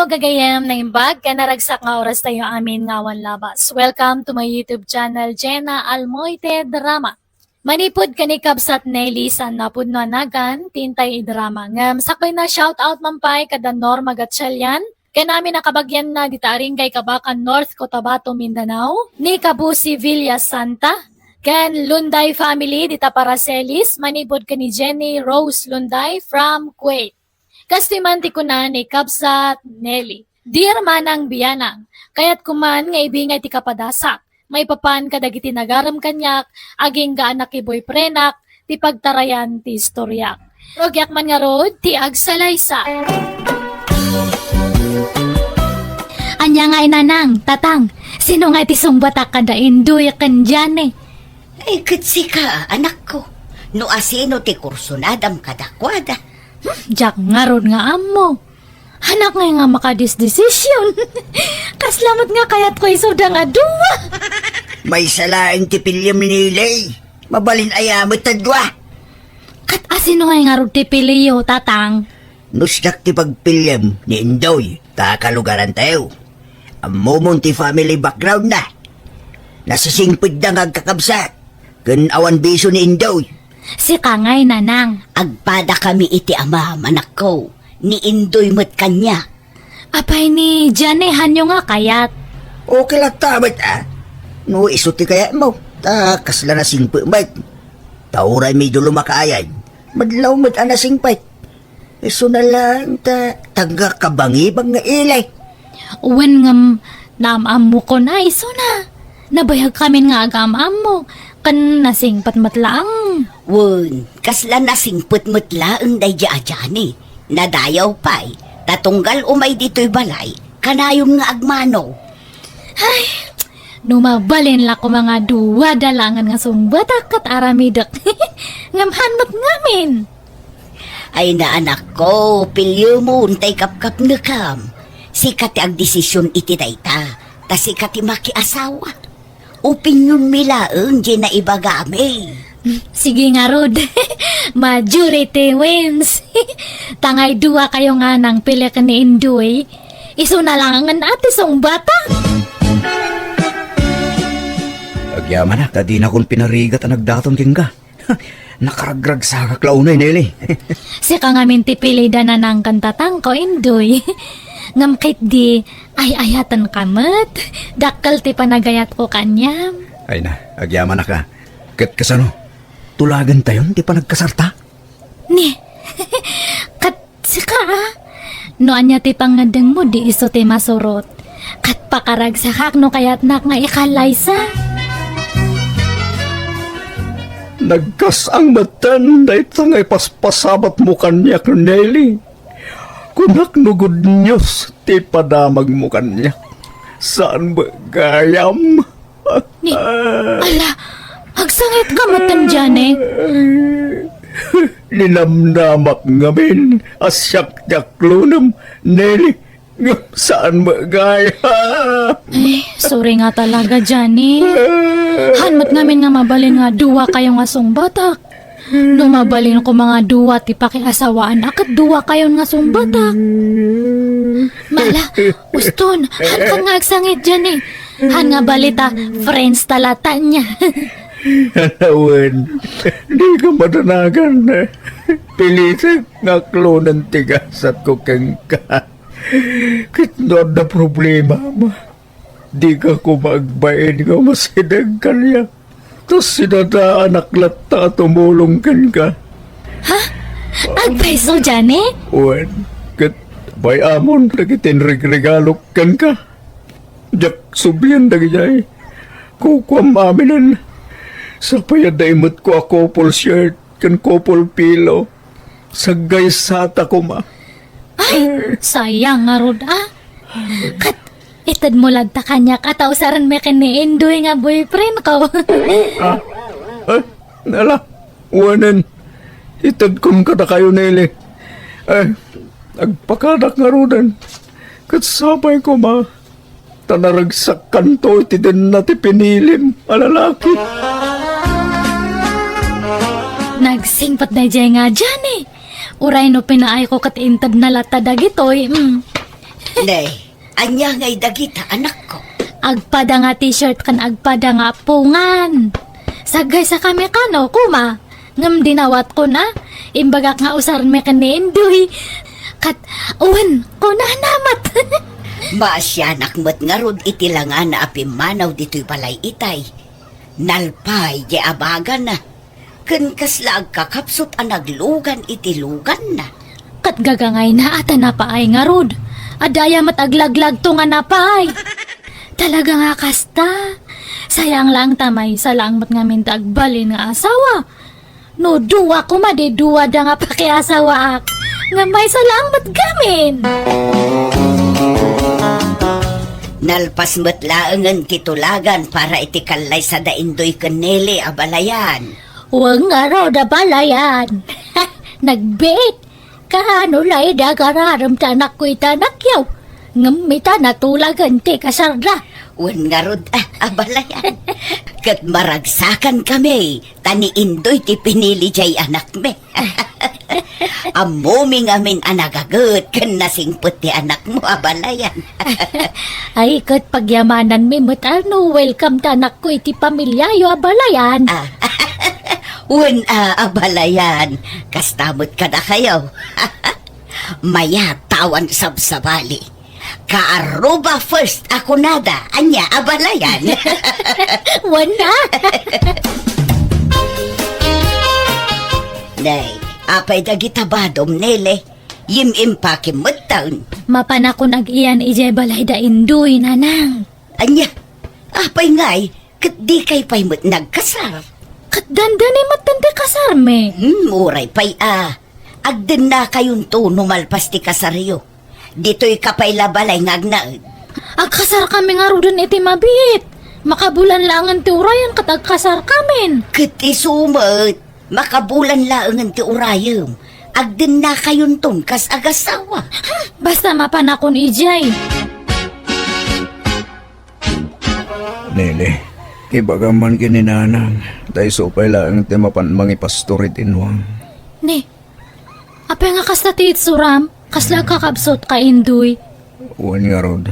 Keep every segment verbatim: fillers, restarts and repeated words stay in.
Gagayem, naimbag ken naragsak nga oras tayo amin nga awan labas. Welcome to my YouTube channel, Jenna Almoite Drama. Manipud ken ni Kabsat Nelly san napudno a nagan, ti intay idrama. Ngem sakbay na, shout out man pay kada Norma Gatchalian, ken amin a kabagianna dita Aringay, Kabacan, North Cotabato, Mindanao, ni Kabusi Villa Santa, ken Lunday family dita Paracelis, manipud ken ni Jenny Rose Lunday from Kuwait. Kastoy man ti kuna ni Kabsat Nelly, "Dear Manang Bianang, kayatko man nga ibingay ti kapadasak maipapan kadagiti nagarem kaniak agingga a nakiboyfriendak ti pagtarayan ti istoriak." Rugiak man ngarud ti agsalaysay. Ania ngay, nanang, tatang, sino ngay ti sungbatak kada Indoy ken Jane? Ay, ket sika, anakko, no asino ti kursunadam kadakuada. Hmm, diak ngarud nga ammo. Anak ngay nga makadisdesisyon. Kasla met nga kayatko isuda nga dua. Maysa laeng ti piliem ni Nelly. Mabalin aya met a dua? Ket asino ngay ngarud ti piliyo, tatang? No siak ti pagpiliem ni Indoy, ta kalugarantayo. Ammomon ti family background na. Nasisingpetda nga agkakabsat, ken awan bisio ni Indoy. Sika ngay, nanang. Agpadakami iti amam, anakko, ni Indoy met kaniak. Apay ni Jane, hanyo nga kayat? Okay latta met, a. No isu ti kayatmo, ta kasla nasingpet met. Ta uray medio lumakaayad, madlaw met a nasingpet. Isuna laeng ta, tagna kabangibang nga ili. Wen ngem, naam-ammokon a isuna. Nabayagkamin nga agaam-ammo, ken nasingpet met laeng. Wen, kasla nasingpet met laeng daydi a Jane. Nadayaw pay, ta tunggal umay ditoy balay, kanayon nga agmano. Ay, no mabalin la koma nga dua da laengen nga sungbatak ket aramidek. Ngem han met ngamin. Ay, naanakko, piliemon tay kapkapnekam. Sika ti agdesisyon iti dayta, ta sika ti makiasawa. Opinionmi laeng diay naibagami. Sige ngarud. Majority wins. Tangay dua kayo nga nangpili ken ni Indoy. Isuna laengen a ti sungbatak. Agyamanak ta dinakon pinarigat a nagdaton kenka. Nakaragragsakak la unay, Nelly. Sika ngamin ti pilida, nanang ken tatangko, Indoy. Ngem ketdi, ay-ayatenka met. Dakkel ti panagayatko kaniam. Ay na, agyamanak a. Ket kasano? Tulagentayon ti panagkasarta? Ni, ket sika a? No ania ti pangngeddengmo, di isu ti masurot. Ket pakaragsakak no kayatnak nga ikallaysa. Nagkas-ang metten dayta nga ipaspasabatmo kaniak, Nelly. Kunak no good news ti padamagmo kaniak. Saan met gayam? Ni, ala, agsangitka metten, Jane. Ninamnamak ngamin a siak ti aklonem, Nelly. Ngem saan met gayam. Ay, sorry nga talaga, Jane. Han met ngamin nga mabalin nga dua kayo nga sungbatak. No mabalin koma nga dua ti pakiasawaan a ket dua kayon nga sungbatak. Mala, uston, han kan nga agsangit diay. Han nga balita, friends ta latta nia. Wen, dika madanagan. Pilitek nga aklonen ti gasatko kenka. Ket no adda problemam, dika koma agbain nga umasideg kaniak. Ta sinadaanak latta a tumulong kenka. Ha? Agpayso, Jane? Wen, ket bay-amon dagiti inregregalok kenka. Diak sublien dagidiay. Kukuam aminen. Sapay adda imetko a couple shirt ken couple pillow. Saggaysatak koma. Ay, sayang ngarud a. Ket itedmo latta kaniak a ta usaren mi ken ni Indoy nga boyfriendko. Ah? Eh, nala, wanen. Itedkon kadakayo, Nelly. Eh, agpakadak ngaruden. Ket sapay koma. Ta naragsakkanto iti denna ti pinilim a lalaki. Nagsingpet daydiay nga Jane. Uray no pinaayko ket intedna latta dagitoy, mm. Nay, ania ngay dagita, anakko? Agpada nga t-shirt ken agpada nga appungan. Saggaysakami kano, kuma. Ngem dinawatkon a, imbagak nga usarmi ken ni Indoy. Ket, wen, kunana met. Maasianak met ngarud iti langana a pimmanaw ditoy balay itay. Nalpay diay abagana. Ken kasla agkakapsut a naglugan iti luganna. Ket gagangayna a ta napaay ngarud. Adda aya met aglaglagto nga napaay. Talaga nga kasta. Sayang laeng ta maysa laeng met ngamin ti agbalin nga asawa. No dua koma di duada nga pakiasawaak, nga maysa laeng met gamin. Nalpas met laengen ti tulagan para iti kallaysa da Indoy ken Neli a balayan. Wen ngarud a balayan. Nagbiit. Kaano la idi agararem ti anakko iti anakyo? Ngem ita natulagen ti kasarda. Wen ngarud, a, a balayan. Ket maragsakankami, ta ni Indoy ti pinili diay anakmi. Ammomi ngamin a nagaget ken nasingpet ti anakmo a balayan. Ay, ket pagyamananmi met a no welcome ti anakko iti pamiliayo a balayan. Ah, wen a, a balayan. Kasta met kadakayo. Mayat ta awan sabsabali. Kaaruba first a kunada, ania a balayan? Wen a. Nay, apay dagita badom, Neli? Yim-impakim metten. Mapanakon ag-iyan idiay balay da Indoy, Nanang. Ania? Apay ngay? Ket dikay pay met nagkasar? Ket dandani metten ti kasarmi. Hmm, uray pay a. Agdennakayonto no malpas ti kasaryo. Ditoyka pay la balay nga agnaed. Agkasarkami ngaruden iti mabiit. Makabulan laengen ti urayen ket agkasarkamin. Ket isu met, makabulan laengen ti urayem. Agdennakayonton kas agasawa. Hmm, basta mapanakon idiay. Neli, ibagam man ken ni Nanang, ta isu pay laeng ti mapan mangipastor iti inwang. Ni, apay nga kasta ti itsuram? Kasla agkakabsut ka, Indoy? Wen ngarud,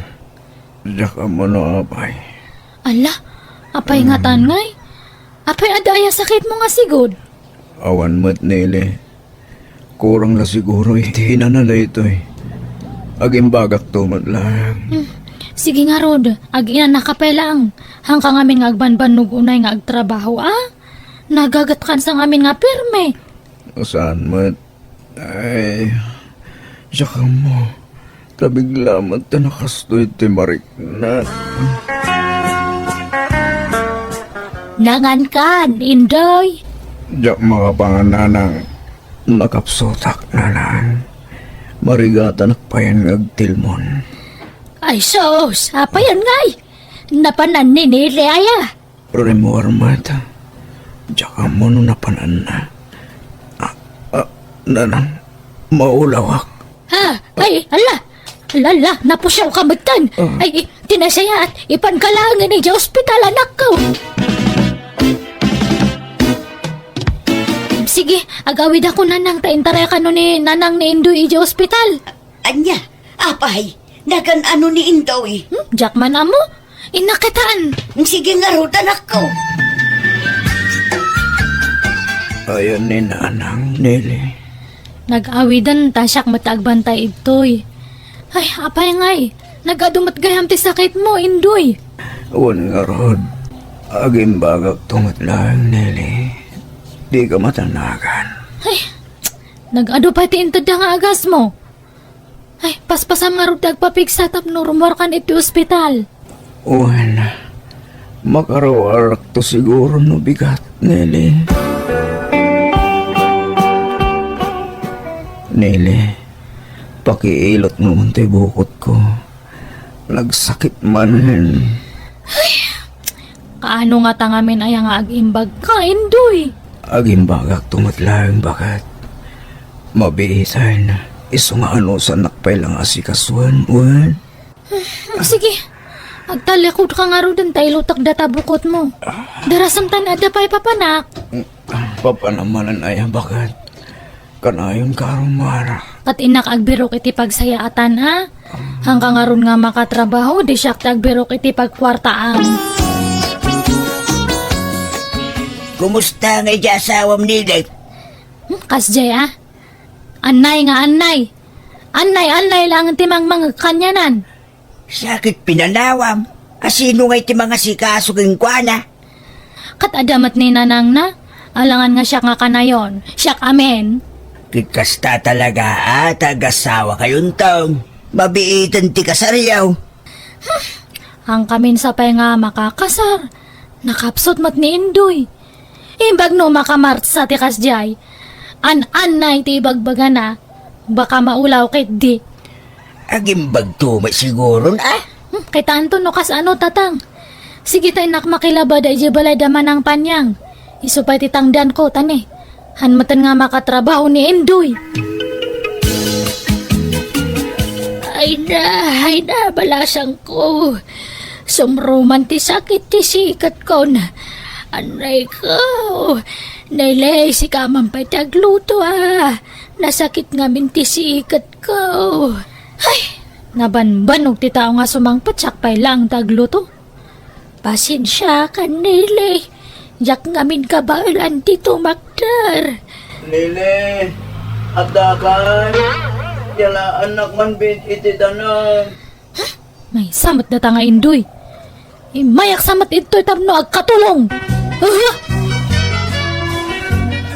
diak ammo no apay. Ala, apay ngatan ngay? Apay adda aya sakitmo nga sigud? Awan met, Neli. Kurang la siguro iti inana daytoy. Agimbagakto met laeng. Hmm. Sige ngarud, ag-inanaka pay laeng. Haanka ngamin nga agbanbannog unay nga agtrabaho, a? Nagagetkansa ngamin nga pirme. Saan met? Ay, diak ammo. Ta bigla met ta nakastoy ti marikna. Nangankan, Indoy? Diak makapangan, Nanang. Nakapsutak, Nanang. Marigatanak payen nga agtilmon. Ay, sus! Apayan ngay? Napanan ni Neli aya? Rimmuar met. Diak ammo no napananna. Ah, ah, Nanang, maulawak. Ha? Ay, ala! Ala, ala, napusiaw ka metten. Ah. Ay, ti nasayaat, ipanka laengen idiay ospital, anakko. Sige, agawidakon, Nanang, ta intarayakano ni Nanang ni Indoy idiay ospital. Ania? Apay, nagan-ano ni Indoy? Hmm, diak man ammo. Inna kitaen. Sige ngarud, anakko. Ayan ni Nanang, Neli. Nag-awiden ta siak met agbantay idtoy. Ay, apay ngay, nag-adu met gayam ti sakitmo, Indoy. Wen ngarud, agimbagakto met laeng, Neli. Dika matanagan. Ay, nag-adu pay ti intedda nga agasmo. Ay, paspasam ngarud ti agpapigsa tapno rummuarkan iti ospital. Wen, makaruarakto siguro no bigat, Neli. Neli, pakiilotmo man ti bukotko. Nagsakit manen. Kaano ngata ngamin aya nga agimbagka, Indoy? Agimbagakto met laeng, baket. Mabiiten, isu nga anusannak pay la nga asikasuen, wen? Sige, agtallikudka ngaruden ta ilutek data bukotmo. Darasem ta ni adda pay papanak. Papanam manen aya, baket? Kanayon ka rummuar. Ket innak agbirok iti pagsayaatan, a? Hangka ngarud nga makatrabaho, di siak ti agbirok iti pagkuartaan. Kumusta nga iti asawam, Nilay? Hmm, kasdiay, a? Annay nga annay. Annay, annay lang ti mangmangeg kanianan. Sakit pinanawam. Asino ngay ti mangasikaso kenkuana? Ket adda met ni nanangna. Alangan nga siak nga kanayon. Siak amin. Ket kasta talaga a, ti agasawakayo, mabiiten ti kasaryo. Hangkamin sa pay nga makakasar. Nakapsut met ni Indoy. Imbag no makamartsa ti kasdiay. An-annay ti ibagbagana. Baka maulaw ketdi. Agimbagto met siguron, a? Hmm, kitaenton no kasano, tatang. Sige ta innak makilabada idiay balay da Manang Panyang. Isu pay ti tangdanko, tani. Haan metten nga makatrabaho ni Indoy. Ay na, ay na, balasangko. Sumruman ti sakit ti siketkon. Annay ko. Nilay, sika man pay ti agluto, a. Nasakit ngamin ti siketko. Ay, nabanbanog ti tao nga sumangpet, siak pay laeng ti agluto. Pasensiakan, Nilay. Diak ngamin kabaelan ti tumakder. Nilay, addakan. Yalaannak man bit iti danum. Maysa met data nga Indoy. Immayak sa met ditoy tapno agkatulong. Aha!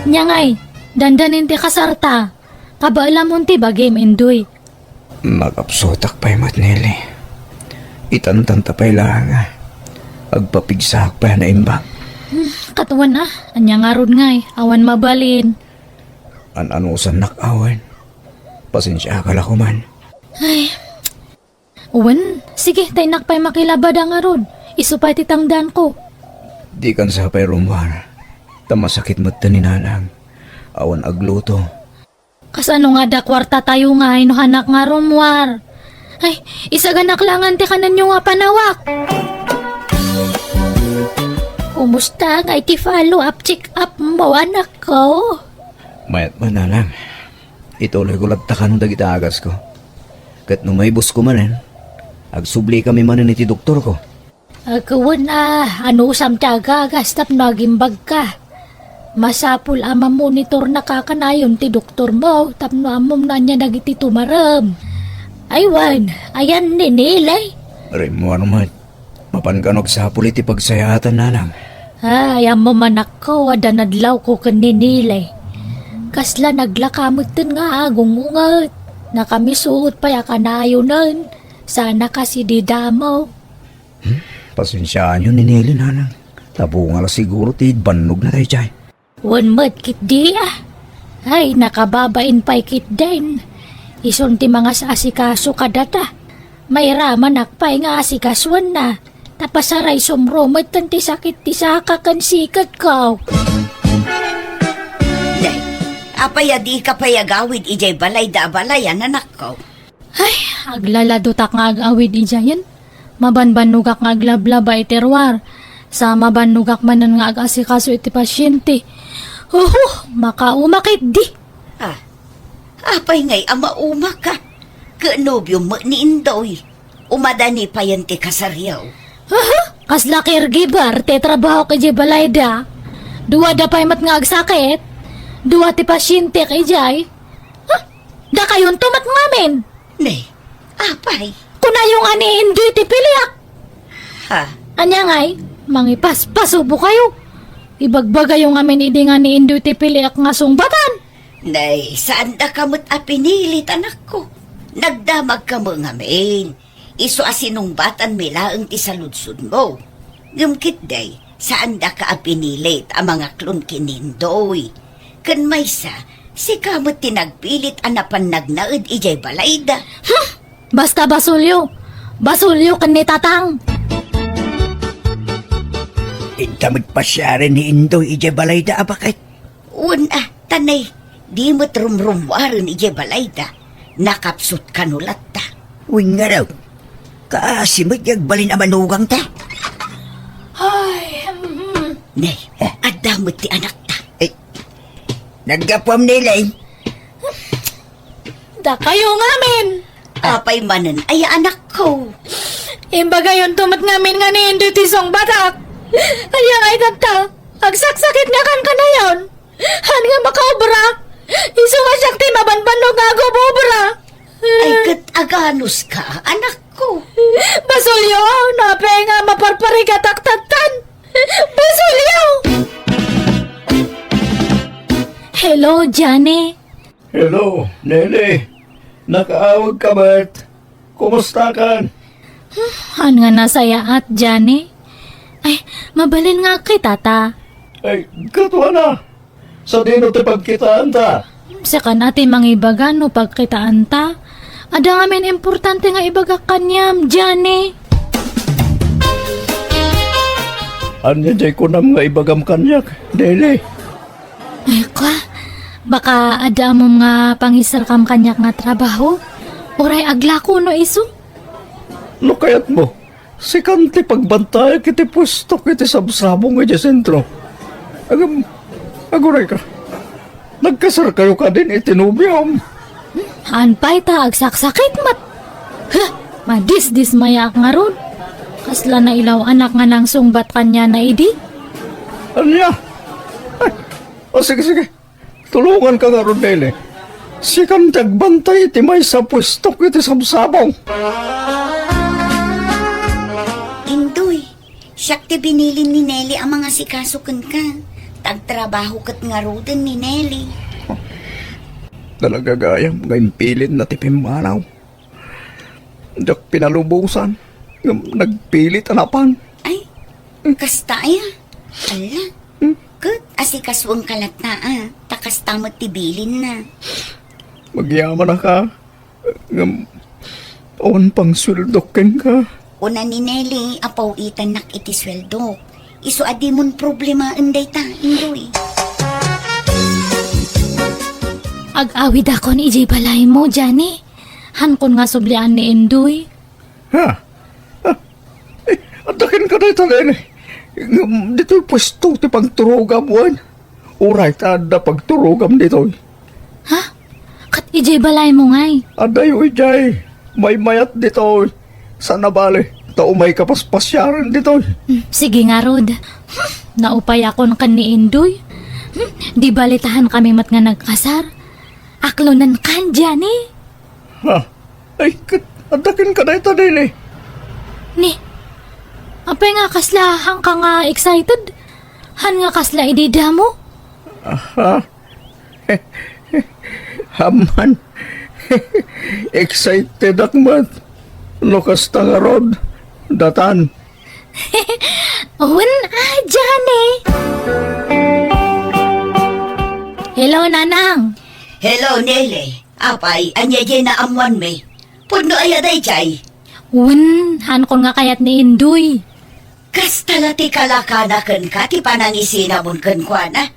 Nia ngay, dandanin ti kasarta. Kabaelamon ti bagim, Indoy. Makapsutak pay met, Nilay. Itantanta pay laeng, a. Agpapigsaak pay a naimbag. Hmm, ket wen, a. Ania ngarud ngay, awan mabalin. An-anusannak awan. Pasensiaka la koman. Ay, wen, sige, ta innak pay makilabada ngarud. Isu pay ti tangdanko. Dikan sa pay rummuar. Ta masakit met ti ni nanang. Awan agluto. Kasano nga adda kuartatayo ngay no haanak nga rummuar? Ay, isaganak laengen ti kanenyo nga panawak. Kumusta ngay ti follow-up check-up mo, anakko? Mayat man, nanang. Ituloyko latta kanon dagiti agasko. Ket no maibusko manen, agsublikami manen iti doktorko. Agkuwen a, anusam ti agagas tapno agimbagka. Masapul a mamonitornaka kanayon ti doktormo tapno ammom no ania dagiti tumarem. Ay wen, ayan ni Nilay? Rimmuar met. Mapan kano agsapul iti pagsayaatan, nanang. Ay, ammom, anakko, adda nadlawko ken ni Nilay. Kasla naglaka metten nga agung-unget. Nakamisuot pay a kanayonen. Sana kasi didamo. Hmm? Pasensiaanyo ni Nilay, nanang. Tabunga la siguro ti bannogna daydiay. Wen met ketdi a. Ay, nakababain pay ketdin. Isun ti mangas-asikaso kadata. Mairamanak pay nga asikasuenna. Ta pasaray sumro metten ti sakit ti saka ken siketko. Nay, apay a dika pay agawid idiay balayda a balayan, anakko? Ay, aglaladotak nga ag-awid idiayen. Mabanbannogak nga aglablaba iti ruar. Sa mabannogak manen nga ag-asikaso iti pasiente. Oho, makauma ketdi. Ah, apay ngay a maumaka? Ket nobiom met ni Indoy. Umadani payen ti kasaryo. Aha, kasla caregiver ti trabahok idiay balayda. Duada pay met nga agsakit. Dua ti pasientek idiay. Ha? Dakayonto met ngamin. Ne, apay? Kunayo nga ni Indoy ti piliak. Ha? Ania ngay, mangipaspasubokayo. Ibagbagayo ngamin idi nga ni Indoy ti piliak nga sungbatan. Nay, saandaka met a pinilit, anakko. Nagdamagka met ngamin. Isu a sinungbatanmi laeng ti saludsodmo. Ngem ketdi, saandaka a pinilit a mangaklon ken ni Indoy. Ken maysa, sika met ti nagpilit a napan nagnaed idiay balayda. Hmm! Basta basolyo! Basolyo ken ni Tatang! Inta met pasiaren ni Indoy idiay balayda a baket. Wen a, ta nay, di met rumrummuaren idiay balayda. Nakapsut kano latta. Wen ngarud, kaasi met ti agbalin a manugangta. Ay, mhm. Nay, adda met ti anakta. Ay, naggapuam, Nilay. dakayo ngamin. Apay manen aya, anakko? Imbagayonto met ngamin nga ni Indoy ti sungbatak. Aya ngay tatta, agsaksakit nga kan kanayon. Han nga makaobra? Isu nga siak ti mabanbannog nga agobobra. Ay, ket aganuska, anakko? Basolyo, no apay nga maparparigatak tattan? Basolyo! Hello, Johnny. Hello, Nelly. Nakaawag ka met? Kumusta kan? Han nga nasayaat, Johnny. Ay, mabalin nga kita ta. Ay, katua na. Sadino ti pagkitaanta? Saka na ti mangibaga no pagkitaanta. Adda ngamin importante nga ibagak kaniam, Johnny. Ania jay kunam nga ibagam kaniak, Nelly? Ay, kwa, baka adda ammom nga pangisarkam kaniak nga trabaho? Uray aglako no isu? No kayatmo, sikan ti pagbantayak iti puestok iti sabsabong idiay sentro. Agam, aguray ka. Nagkasarkayo kadin iti nobiam? Haan pay ta agsaksakit met. Huh, madisdismayaak ngarud. Kasla nailaw-anak nga nangsungbat kaniana idi. Ania? Ay, o, sige, sige. Tulonganka ngarud, Nelly. Sikan ti agbantay iti maysa a puestok iti sabsabong. Indoy, siak ti binilin ni Nelly a mangasikaso kenka. Ta agtrabaho ket ngaruden ni Nelly. Talaga gayam nga impilinna ti pimmanaw. Diak pinalubosan ngem nagpilit a napan. Ay, kasta aya? Ala. Hmm? Ket asikasuenka latta a, ta kasta met ti bilinna. Magyamanaka, ngem awan pang sueldok kenka. Kuna ni Nelly a paw-itannak iti sueldok. Isu a dimon problemaen dayta, Indoy. Ag-awidakon idiay balaymo, Johnny. Hankon nga sublian ni Indoy. Ha? Ha? Eh, adda kenka dayta, Nelly. Ngem ditoy puesto ti pagturogam, wen? Uray ta adda pagturogam ditoy. Ha? Ket idiay balaymo ngay? Adayo idiay. Maymayat ditoy. Saan a bale, ta umayka paspasiaren ditoy. Hmm, sige ngarud. Hmm, naupayakon ken ni Indoy. Hmm, di bale ta hankami met nga nagkasar. Aklonenkan, Johnny. Ha? Ay, ket, adda kenka dayta, Nelly. Ni, apay nga kasla hanka nga excited? Han nga kasla idi damo? Aha. Amman, excited ak met. No kasta ngarud, datan. Wen a, Johnny. Hello, Nanang. Hello, Nelly. Apay, ania diay naammoanmi? Pudno aya daydiay? Wen, hankon nga kayat ni Indoy. Kasta la ti kalakana kenka ti panangisinamon kenkuana?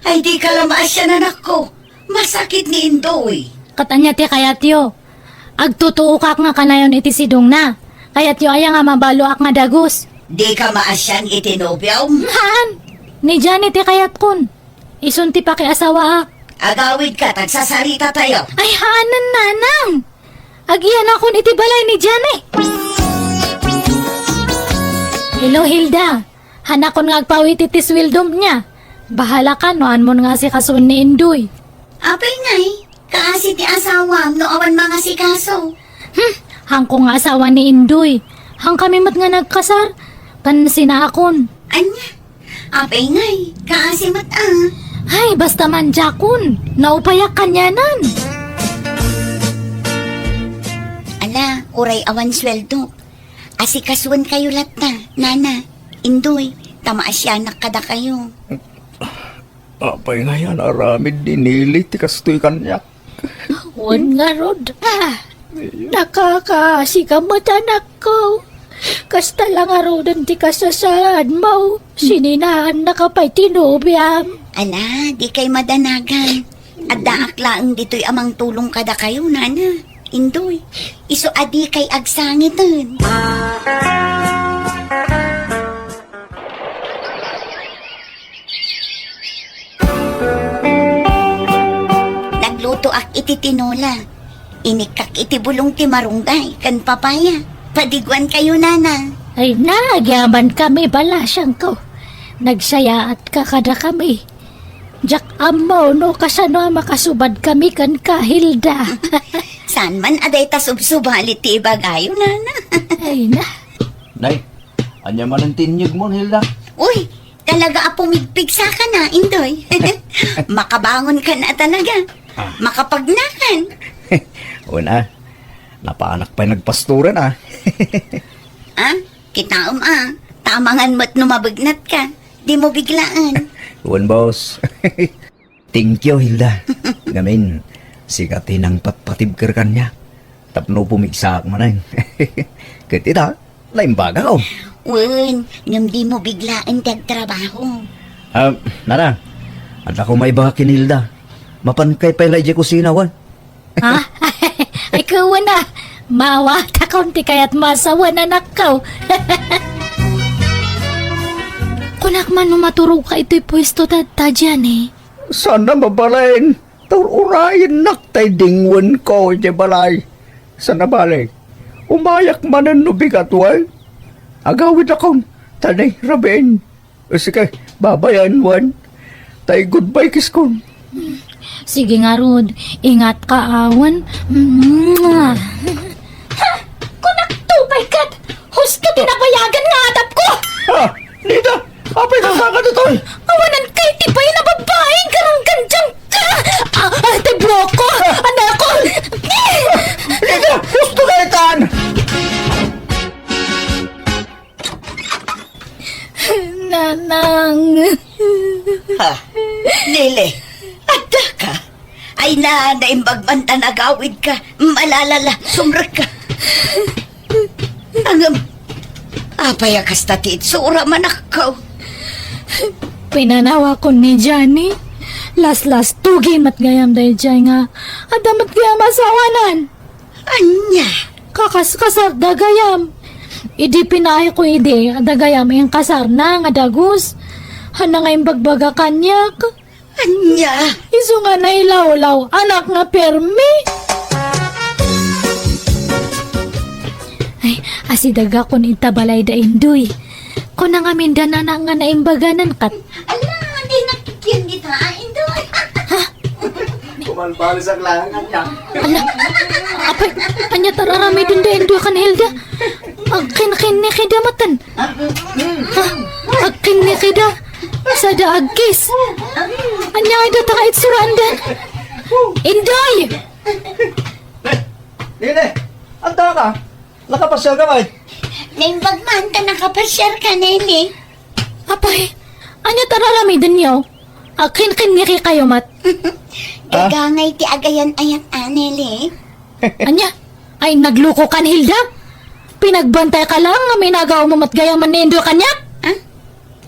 Ay, dika la maasian, anakko. Masakit ni Indoy. Ket ania ti kayatyo? Agtutuokak nga kanayon iti sidongna. Kayatyo aya nga mabaloak nga dagus? Dika maasian iti nobiom? Haan. Ni Johnny ti kayatkon. Isun ti pakiasawaak. Agawidka, ta agsasaritatayo. Ay, haanen, Nanang. Agiyanakon iti balay ni Johnny. Hello, Hilda. Hanakon nga agpawit iti sueldom nia. Bahalaka no haanmon nga asikasuen ni Indoy. Apay ngay, kaasi ti asawam no awan mangasikaso? Hmm, hanko nga asawa ni Indoy. Hankami met nga nagkasar. Ken sinaakon. Ania? Apay ngay, kaasi met a. Ay, basta mandiakon. Naupayak kanianan. Ala, uray awan sueldo. Asikasuenkayo latta, Nana, Indoy, ta maasianak kadakayo. Apay ngay a naaramid ni Nelly ti kastoy kaniak? Wen ngarud, ah. Nakakaasi ka met, anakko. Kasta la ngaruden ti kasasaadmo. Sininaannaka pay ti nobiam. Ala, dikay madanagan. Addaak laeng ditoy a mangtulong kadakayo, Nana, Indoy. Isu a dikay agsangiten. Naglutoak iti tinola. Inikkak iti bulong ti marunggay ken papaya. Padiguankayo, nana. Ay na, agyaman kami, balasiangko. Nagsayaatka kadakami. Diak ammo no kasano a makasubad kami kenka, Hilda. Saan man a dayta subsubali ti ibagayo, nana. Ay na. Nay, ania manen ti inyegmo, Hilda? Uy, talaga a pumigpigsakan a, Indoy. Makabangonkan a talaga. Ah. Makapagnakan. Wen a, napaanak pay nagpastoran a. Ah, kitaem a, tamangan met no mabegnatka. Dimo biglaen. Wen, boss. Thank you, Hilda. Ngamin, sika ti nangpatpatibker kaniak tapno pumigsaak manen. Ket ita, naimbagak. Wen, ngem dimo biglaen ti agtrabaho. Ah, nana, adda ko maibaga ken Hilda. Mapankay pay la idiay kusina, wen? Ha? Ay, kuwen a. Maawatakon ti kayatmo a sawen, anakko. Kunak man no maturogka itoy puesto ta, ta diay, eh. Saan a mabalin, ta ur-urayennak tay dingwenko idiay balay. Saan a bale, umayak manen no bigat, wen? Agawidakon, ta ni rabiin. Sige, babayan, wen. Tay goodbye kiskon. Sige ngarud, ingatka, wen. Mwah. Ha! Kunakto pay ket, husto ti nabayagan nga adapko! Ah! Nida! Apay kasaka ditoy? Awanan kay ti pay na babae, garanggandiang ka! Ah, ah, ti bloko! Anakon! Nida! Husto ka itan! Nanang. Ha? Nili, adda ka? Ay na, naimbag man ta nagawid ka. Malalala, sumrek ka. Ngem, apay a kasta ti itsura, manakko? Pinanawakon ni Johnny. Laslastugi met gayam daydiay nga adda met gayam asawanan. Ania? Kakaskasarda gayam. Idi pinaayko idi, adda gayam inkasarna nga dagus. Haan nga imbagbaga kaniak. Ania? Isu nga nailawlaw, anak nga permi. Ay, asidagakon ita balay da Indoy. Kuna ngamin da nana nga naimbaganan kat. Ala, di nakikyan dita, Indoy. Ha? Kumalbalisak lang ang kanya. Ala, apay, ania ti ar-aramiden da Indoy ken Hilda? Agkinkinnikida kitaen. Ha? Agkinnikida. Sada agkiss. Ania ngay dayta nga itsuraanda? Indoy! Nene, anta ka? Nakapasiar ka, bay? Naimbag man ta nakapasiar ka, Nene. Apay, ania ti ar-aramidenyo? Agkinkinniki kayo met. Ah? Gagangay ti agayan-ayat, a, Nene. Ania? Ay, nagluko kan, Hilda? Pinagbantay ka lang nga minagaw mo met gayam ni Indoy kaniak? Ah?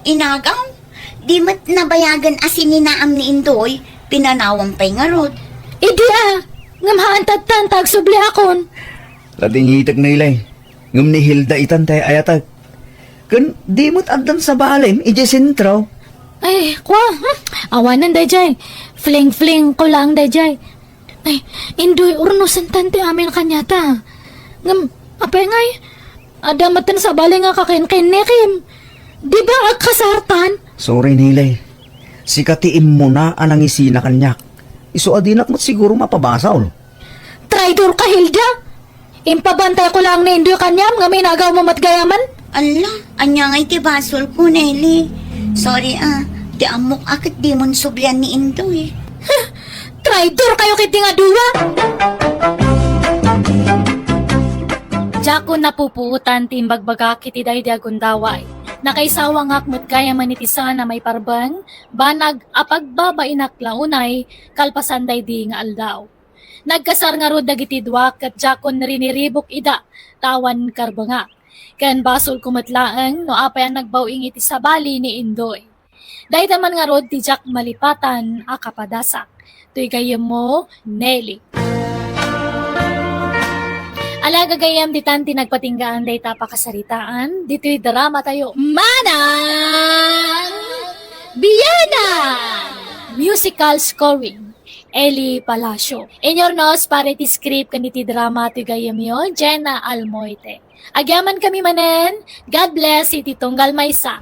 Inagaw? Di met nabayagan a sininaam ni Indoy, pinanawam pay ngarud. Idi a, ngem haan tattan ta agsubliakon. Latingitek, Nilay. Ngem ni Hilda itan tay ayatek. Ken di met addan sabalin idiay sentro. Ay, kua, hmm, awanen daydiay. Fling-fling ko lang daydiay. Ay, Indoy, urnosen tan ti amin kaniata. Ngem, apay ngay, adda met ti sabali nga kakinkinnikim. Di ba agkasartan? Sorry, Nilay. Sika ti immuna a nangisina kaniak. Isu a dinak met siguro mapabasol. Traidor ka, Hilda! Impabantay ko lang ni Indoy kaniam nga minagaw mo met gayamen. Ala, ania ngay ti basol ko, Nelly? Sorry, ah. Ti ammok a ket dimon sublian ni Indoy. Traidor kayo ketdi nga dua! Diakon napupuotan ti imbagbagak iti daydi a gundaway. Nakaisawangak met gayamen iti saan a maiparbeng, banag a pagbabainak la unay kalpasan daydi nga aldaw. Nagkasar ngarud dagiti dua ket diakon riniribuk ida ta awan karbengak. Ken basolko met laeng no apay a nagbaw-ing iti sabali ni Indoy. Dayta man ngarud ti diak malipatan a kapadasak. Toy gayyemmo, Nelly. Ala, gagayyem, ditan ti nagpatinggaan dayta a pakasaritaan, ditoy dramatayo, Manang Biyanan! Musical scoring. Eli Palacio. Inyurnos para iti script ken iti drama ti gayyemyo, Jenna Almoite. Agyamankami manen, God bless iti tunggal maysa.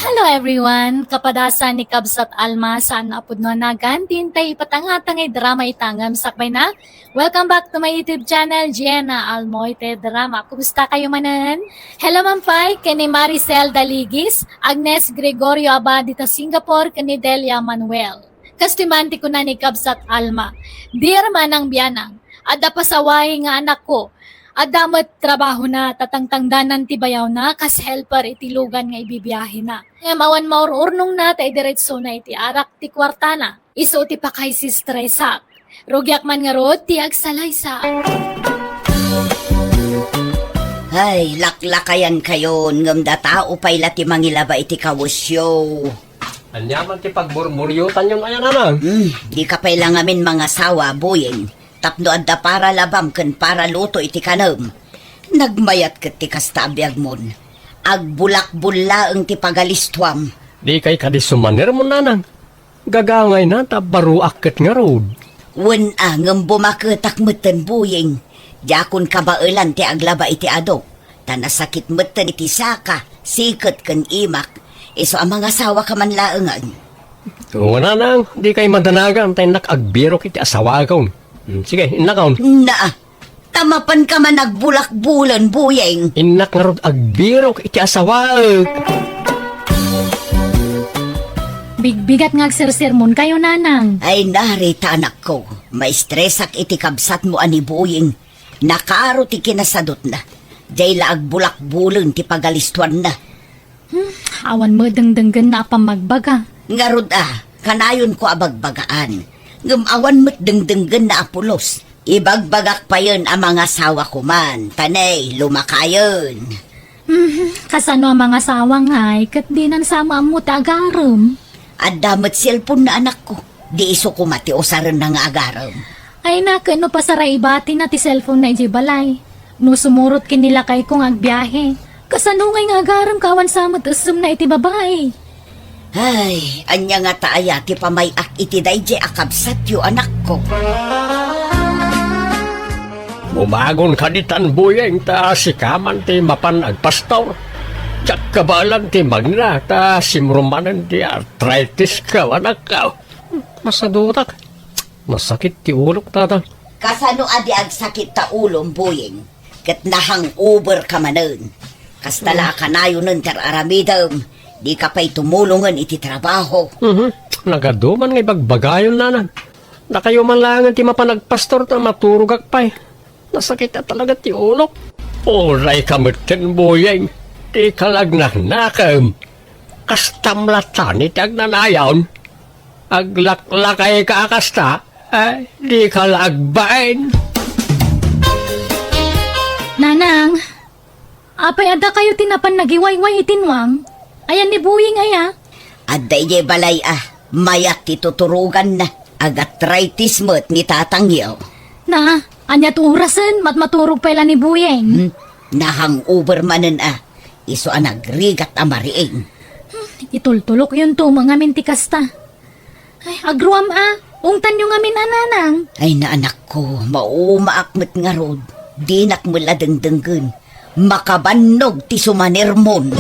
Hello everyone! Kapadasan ni Kabsat Alma saan a pudno a nagan, ti intay ipatangtang a drama ita ngem sakbayna. Welcome back to my YouTube channel, Gianna Almoite Drama. Kumusta kayo manen? Hello man pay ken ni Maricel Daligis, Agnes Gregorio Abad dita Singapore, ken ni Delia Manuel. Kastoy man ti kuna ni Kabsat Alma, Dear Manang Bianang, adda pasaway nga anakko. Adda met trabahona ta tangtangdanan ti bayawna kas helper iti lugan nga ibibiahena. Ngem awan maur-urnongna ta idiretsona iti arak ti kuartana. Isu ti pakaisistresak. Rugiak man ngarud ti agsalaysa. Ay, laklakayan kayon, ngem datao pay la ti mangilaba iti kawesyo. Ania man ti pagburburyotanyon aya, Nanang? Hmm, di ka pay la ngamin mangasawa, Buyeng, tapno adda para labam ken para luto iti kanem. Nagmayat ket ti kasta a biagmon. Agbulakbul laeng ti pagalistuam. Di kay kadi sumanermon, Nanang. Gagangayna ta baruak ket ngarud. Wen a, ngem bumaketak metten, Buyeng. Diakon kabaelan ti aglaba iti ado. Ta nasakit metten iti saka, siket ken imak. Isu a mangasawaka man laengen. Wen, Nanang, di kay madanagan ta innak agbirok iti asawakon. Hmm, sige, innakon. Naa, ta mapanka man agbulakbulen, Buyeng. Innak ngarud agbirok iti asawaek. Bigbigat nga agsersermonkayo, Nanang. Ay, narita, anakko. Maistresak iti kabsatmo a ni Buyeng. Nakaro ti kinasadutna. Diay la agbulakbulen ti pagalistuanna. Hmm, awan met dengdenggenna a pammagbaga. Ngarud a, kanayonko a bagbagaan. Ngem awan met dengdenggenna a pulos. Ibagbagak payen a mangasawako man, ta ne, lumakayen. Hmm, kasano a mangasawa ngay, ket dinan sa maammo ti agarem? Adda met cellphone na anakko. Di isu koma ti usarenna nga agarem. Ay, naken no pasaraibatina ti cellphone na idiay balay. No sumurot ken ni lakayko nga agbiahe, kasano ngay nga agarem ka awan sa met essemna iti babai? Ay, ania ngata aya ti pamay-ak iti daydiay a kabsatyo, anakko? Umagon kadi tan, Buyeng, ta sika man ti mapan agpastor. Diak kabaelan ti magna, ta simro manen ti arthritis ka, anakko. Masadutak. Nasakit ti ulok, tata. Kasano a di agsakit ta ulom, Buyeng? Ket na-hangover ka manen. Kasta la a kanayonen ti ar-aramidem, di ka pay tumulongen iti trabaho. Mhm. Nagadu man nga ibagbagayon, Nanang. Dakayo man laengen ti mapan agpastor ta maturogak pay. Nasakit a talaga ti ulok. Uray ka metten, Buyeng. Di ka la agnanakem. Kastam latta ti agnanayon. Aglaklakay ka a kasta, ay, di ka la agbain. Nanang, apay adda kayo ti napan nagiwayway iti nuang? Ayan ni Buyeng aya? Adda idiay balay a, mayat ti tuturoganna. Agarthritis met ni tatangyo. Na, ania ti orasen, matmaturog pay la ni Buyeng? Hmm, na-hangover manen a. Isu a nagrigat a mariing. Hmm, itultulokyonto met ngamin ti kasta. Ay, agruam a, ungtanyo ngamin a, Nanang. Ay, naanakko, maumaak met ngarud. Dinak met la dengdenggen. Makabannog ti sumanermon.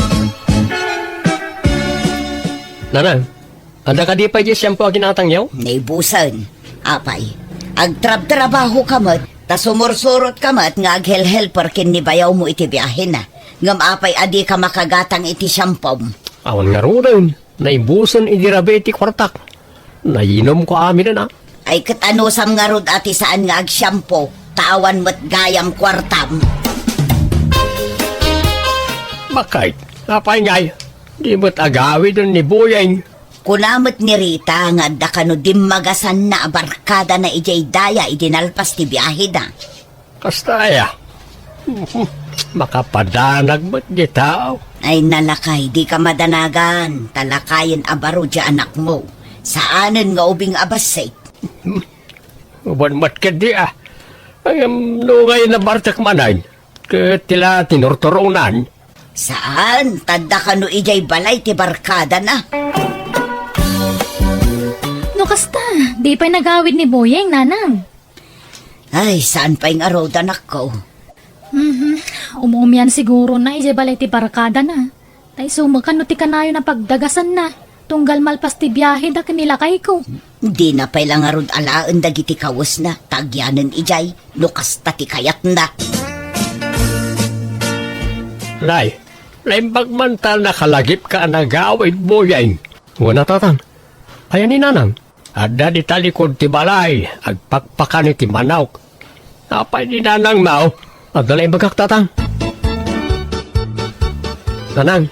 Nanang, adda kadi pay diay shampoo a ginatangyo? Naibusen. Apay, agtrabtrabaho ka met, ta sumursurot ka met nga aghelhelper ken ni bayawmo iti biahena. Ngem apay a dika makagatang iti shampoo? Awan ngaruden. Naibusen idi rabii ti kuartak. Nayinomko aminen a. Ay, ket anusam ngarud a ti saan nga agshampoo, ta awan met gayam kuartam? Bakit? Apay ngay, di met agawiden ni Buyeng? Kuna met ni Rita nga adda kano dimmagasanna a barkadana idiay daya idi nalpas ti biaheda. Kasta aya. Makapadanag met di tao. Ay, nalakay, di ka madanagan. Talakayen a baro di anakmo. Saanen nga ubing a bassit. Uban met ketdi a. Ay, no ngay nabartek manen, ket ti la tinurturonan. Saan, ta adda kano idiay balay ti barkadana. No kasta, di pay nagawid ni Boyeng, nanang. Ay, saan pay ngarud, anakko? Mhm. Um-umian siguro na idiay balay ti barkadana. Ta isu met kano ti kanayon a pagdagasanna, tunggal malpas ti biaheda ken ni lakayko. Dina pay la ngarud alaen dagiti kawesna, ta agyanen idiay, no kasta ti kayatna. Nay, naimbag man ta nakalagipka a nagawid, Boyeng. Wen a, tatang. Aya ni nanang? Adda dita likud ti balay, agpakpakan iti manok. Apay ni nanangmo? Adda la imbagak, tatang. Nanang,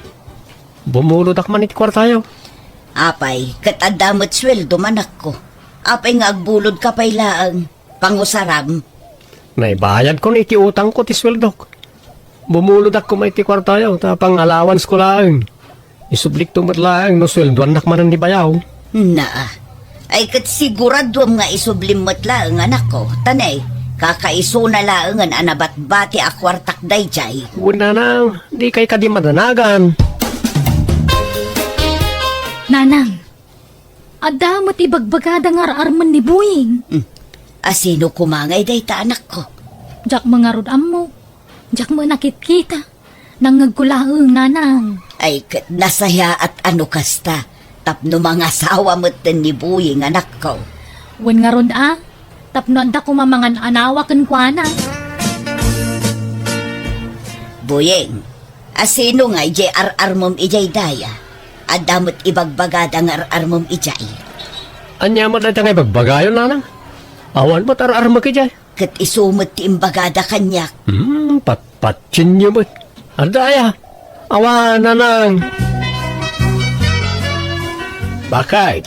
bumulodak man iti kuartayo. Apay, ket adda met sueldom, anakko. Apay nga agbulodka pay laeng? Pangusaram. Naibayadkon iti utangko ti sueldok. Bumulodak koma iti kuartayo, ta pang-allowancesko laeng. Isublikto met laeng no sueldoannak manen ni bayaw. Naa. Ay, ket siguraduam nga isublim met laeng, anakko. Ta ne, kakaisuna laengen a nabatbati a kuartak daydiay. Wen, nanang, dikay kadi madanagan. Nanang, adda met ibagbagada nga ar-armen ni Boyeng. Hmm. A sino koma ngay dayta, anakko? Diak met ngarud ammo. Diak met nakitkita. Nangngegko laeng, nanang. Ay, ket nasayaat a no kasta, tapno mangasawa metten ni Boyeng, anakko. Wen ngarud a, tapno adda koma mangan-anawa kenkuana. Boyeng, a sino ngay diay ar-armem idiay daya? Adda met ibagbagada nga ar-armem idiay. Ania met dayta nga ibagbagayo, nanang? Awan met ar-armek idiay. Ket isu met ti imbagada kaniak. Hmm, patpatsienyo met. Adda aya? Awan, nanang. Bakit?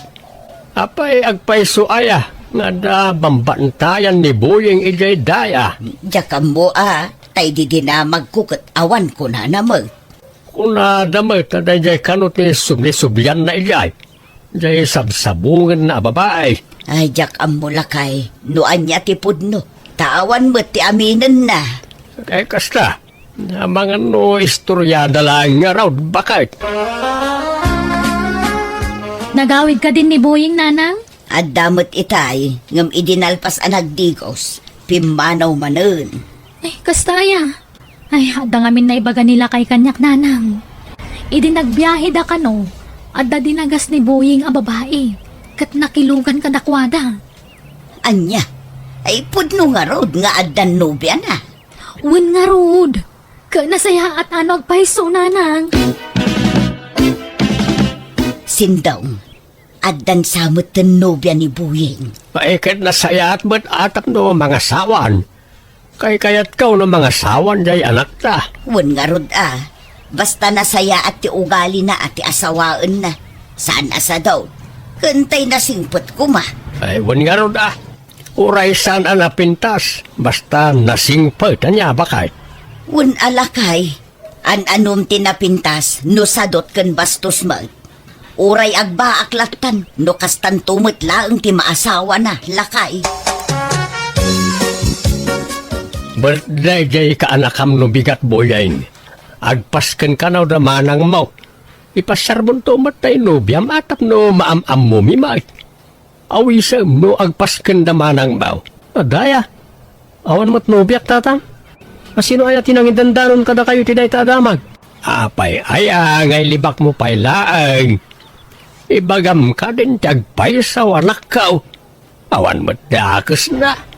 Apay agpayso aya nga adda bambantayan ni Boyeng idiay daya? Diak ammo a, tay di dinamagko ket awan kunana met. Kunada met a daydiay kano ti subli-sublianna idiay. Jay sabsabungenna a babai. Ay, diak ammo lakay no ania ti pudno, ta awan met ti aminenna. Kay kasta, amangan no istoriada laeng ngarud, baket. Nagawid kadin ni Boyeng, nanang? Adda met itay, ngem idi nalpas a nagdigos, pimmanaw manen. Ay, kasta aya? Ay, adda ngamin naibaga ni lakay kaniak, nanang. Idi nagbiaheda kano, adda dinagas ni Boyeng a babai, ket nakilugan kadakuada. Ania? Ay, pudno ngarud nga addan nobiana? Wen ngarud, ket nasayaat a no agpayso, nanang. Sindong, addan sa metten nobia ni Boyeng. Ay, ket nasayaat met a tapno mangasawan. Kaykayatko no mangasawan jay anakta. Wen ngarud a, basta nasayaat ti ugalina a ti asawaenna. Saan a sadot. Ken tay nasingpet koma. Ay, wen ngarud a. Uray saan a napintas, basta nasingpet, ania, baket? Wen a lakay. An-anom ti napintas no sadot ken bastos met. Uray agbaak lattan no kastanto met laeng ti maasawana, lakay. Birthday jay kaanakam no bigat, Boyeng. Agpasken kano da manangmo. Ipasiarbonto met tay nobiam a tapno maam-ammomi met. Awisem no agpasken da manangmo. Adda aya? Awan met nobiak, tatang. A sino aya ti nangidandanon kadakayo iti dayta a damag? Apay aya nga ilibakmo pay laeng? Ibagam kadin ti agpayso, anakko. Awan met dakesna.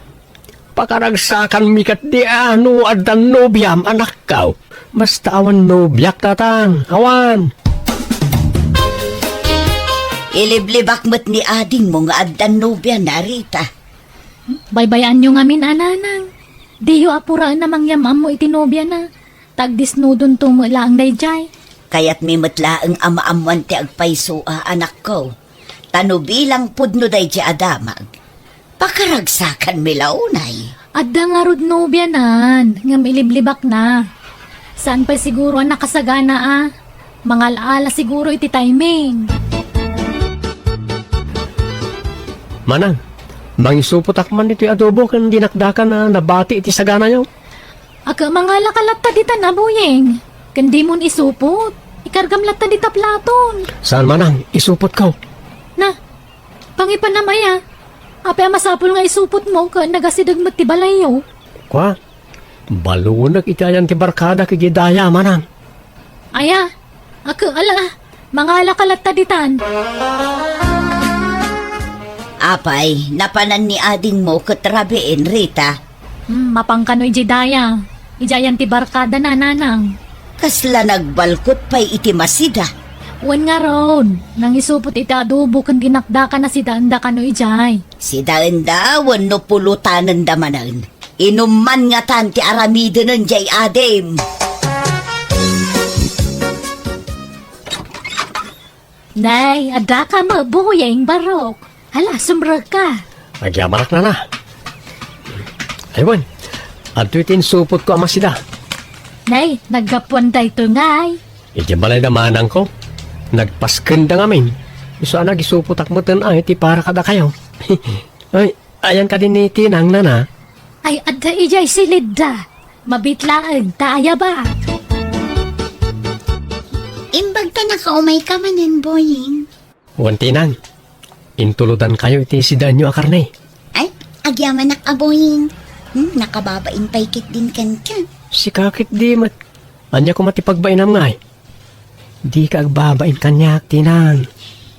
Pakaragsakanmi ketdi a no addan nobiam, anakko. Basta awan nobiak, tatang. Awan. Iliblibak met ni adingmo nga addan nobiana, Rita. Baybay-anyo ngamin a, nanang. Diyo apuraen a mangyam-ammo iti nobiana. Ta agdisnudonto met laeng daydiay. Kayatmi met laeng a maammoan ti agpayso a, anakko. Ta no bilang pudno daydiay a damag, pakaragsakanmi la unay. Adda ngarud nobianan, ngem iliblibakna. Saan pay siguro a nakasagana a. Mangal-ala siguro iti timing. Manang, mangisupotak man ditoy adobo ken dinakdakan a nabati iti saganayo. Aga, mangalaka latta ditan a, Boyeng. Ken dimon isupot. Ikargam latta dita platon. Saan, manang, isupotko. Na, pangipannam aya. Apay a masapul nga isupotmo ken nagasideg met ti balayyo? Kua, balunek iti ayan ti barkadak idiay daya, manang. Aya, ak-, ala, mangalaka latta ditan. Apay, napanan ni adingmo ket rabiin, Rita? Hmm, mapan kano idiay daya. Idiay ayan ti barkadana, nanang. Kasla nagbalkot pay iti masida? Wen ngarud, nangisupot iti adobo ken dinakdakan a sidaenda kano idiay. Sidaenda wenno pulotanenda manen? Inumman ngatan ti aramidenen diay adim. Nay, addaka met, Boyeng, barok. Hala, sumrekka. Agyamanak, nana. Ay, wen, adtoy ti insupotko a masida. Nay, naggapuan daytoy ngay. Idiay balayda manangko, nagpaskenda ngamin. Isu a nagisupotak meten ay ti para kadakayo. Ay, ayan kadi ni Tinang, nana? Ay, adda idiay silidda. Mabitlaeng ta ayabak. Imbag ta nakaumayka manen, Boyeng. Wen, Tinang, intulodankayo iti sidaenyo a karne. Ay, agyamanak a, Boyeng. Hmm, nakababain pay ketdin kenka. Sika ketdi met. Ania koma ti pagbainam ngay? Dika agbabain kaniak, Tinang.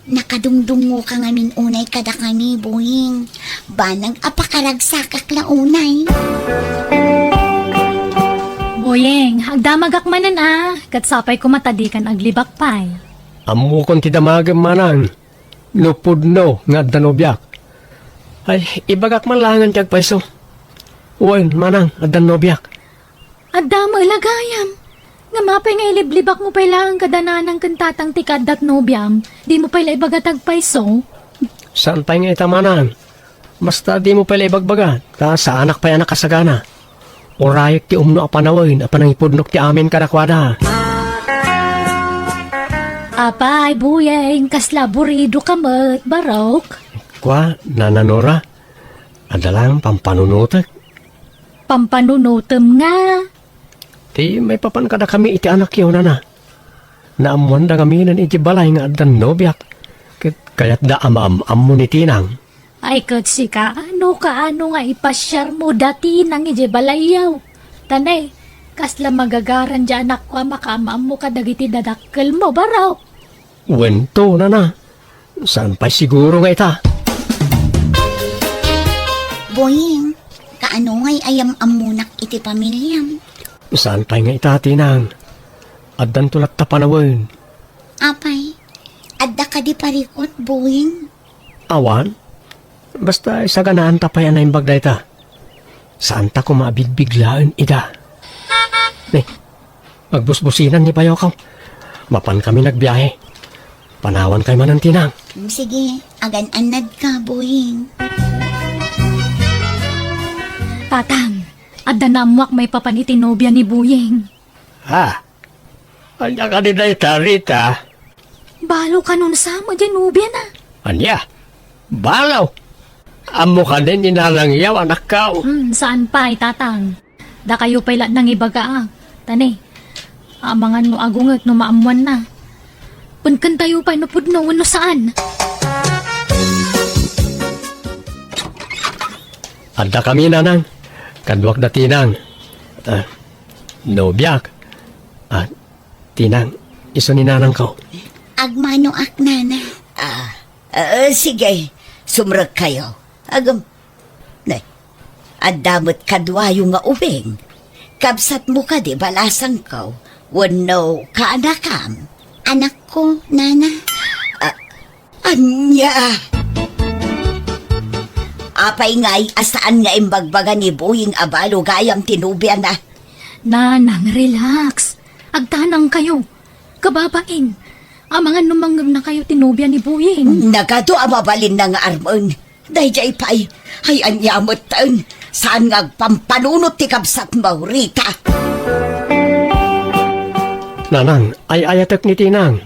Nakadungdungoka ngamin unay kadakami, Boyeng. Banag a pakaragsakak la unay. Boyeng, agdamagak manen a, ket sapay koma ta dikan aglibak pay. Ammokon ti damagem, manang. No pudno nga adda nobiak. Ay, ibagak man laengen ti agpayso. Wen, manang, adda nobiak. Adda met la gayam. Ngem apay nga iliblibakmo pay laeng kada nanang ken tatang ti kaaddat nobiam? Dimo pay la ibaga ti agpayso? Saan pay nga ita, manang? Basta dimo pay la ibagbaga, ta saanak pay a nakasagana. Urayek ti umno a panawen a panangipudnok ti amin kadakuada. Apay, Boyeng, kasla aburidoka met, barok. Kua, Nana Nora, adda laeng pampanunotek. Pampanunotem nga? Ti maipapan kadakami iti anakyo, nana. Naammoanda ngaminen iti balay nga adda nobiak, ket kayatda a maam-ammo ni Tinang. Ay, ket sika, no kaano nga ipasiarmo da Tinang idiay balayyo? Ta ne, kasla magagaran diay anakko a makaam-ammo kadagiti dadakkelmo, barok. Wen to, nana. Saan pay siguro nga ita? Boyeng, kaano ngay a yam-ammonak iti pamiliam? Saan pay nga ita, Tinang? Addanto latta panawen. Apay, adda kadi parikut, Boyeng? Awan. Basta isaganaanta pay a naimbag dayta. Saanta koma a bigbiglaen ida. Ne, agbusbusinan ni bayokaw. Mapan kami nagbiahe. Panawan kay manen, Tinang. Mm, sige, agan-annad ka, Boyeng. Tatang, adda naammoak maipapan iti nobia ni Boyeng. Ha? Ania kadi dayta, Rita? Balo kanon sa met diay nobiana. Ania? Balo? Ammo kadi ni Nanang Yaw, anakko? Hmm, saan pay, Tatang. Dakayo pay la nangibaga, a. Ta ne, amangan no agunget no maammoanna. Penkentayo pay no pudno wenno saan. Adda kami, Nanang. Kaduak da Tinang. Ah, nobiak. Ah, Tinang, isu ni nanangko. Agmanoak, nana. Ah, ah, sige. Sumrekkayo. Agam, ne, adda met kaduayo nga ubing. Kabsatmo kadi balasangko wenno kaanakam? Anakko, nana. Ah, ania? Apay ngay a saan nga imbagbaga ni Boyeng a balo gayam ti nobiana? Nanang, relax. Agtanangkayo. Kababain. Amangan no mangngegnakayo ti nobia ni Boyeng. Nagadu a mabalinna nga armen. Daydiay pay, ay ania metten, saan nga agpampanunot ti kabsatmo, Rita? Nanang, ay-ayatek ni Tinang.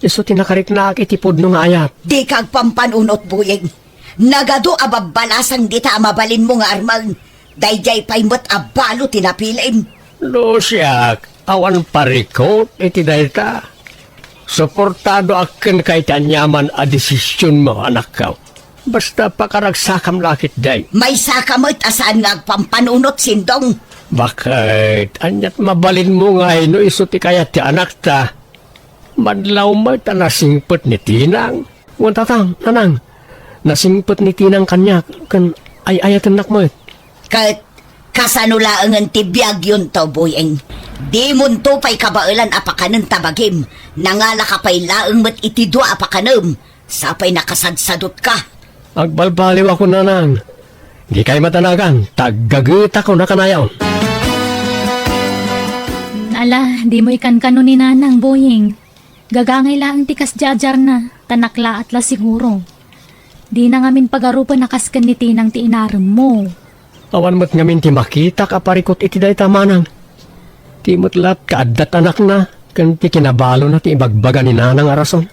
Isu ti nakariknaak iti pudno nga ayat. Dika agpampanunot, Boyeng. Nagadu a babbalasang dita a mabalinmo nga armen. Daydiay pay met a balo ti napilim. No siak, Awan parikut iti dayta. Suportadoak kenka iti aniaman a desisionmo, anakko. Basta pakaragsakam la ketdi. Maysaka met a saan nga agpampanunot, Sindong. Baket, aniat mabalinmo ngay no isu ti kayat ti anakta? Madlaw met a nasingpet ni Tinang. Wen, Tatang, Nanang, nasingpet ni Tinang kaniak ken ay-ayatennak met. Ket kasano laengen ti biagyonto, Boyeng? Dimonto pay kabaelan a pakanen ta bagim. Nangalaka pay laeng met iti dua a pakanem. Sapay nakasadsadutka. Agbalbaliwakon, Nanang. Dikay madanagan, ta aggagetakon a kanayon. Ala, dimo ikankano ni Nanang, Boyeng. Gagangay laeng ti kasdiay a diarna, ta naklaat la siguro. Dina ngamin pagarupen a kas ken ni Tinang ti inaremmo. Awan met ngamin ti makitak a parikut iti dayta, Manang. Ti met latta adda ti anakna, ken ti kinabalona ti ibagbaga ni Nanang a rason.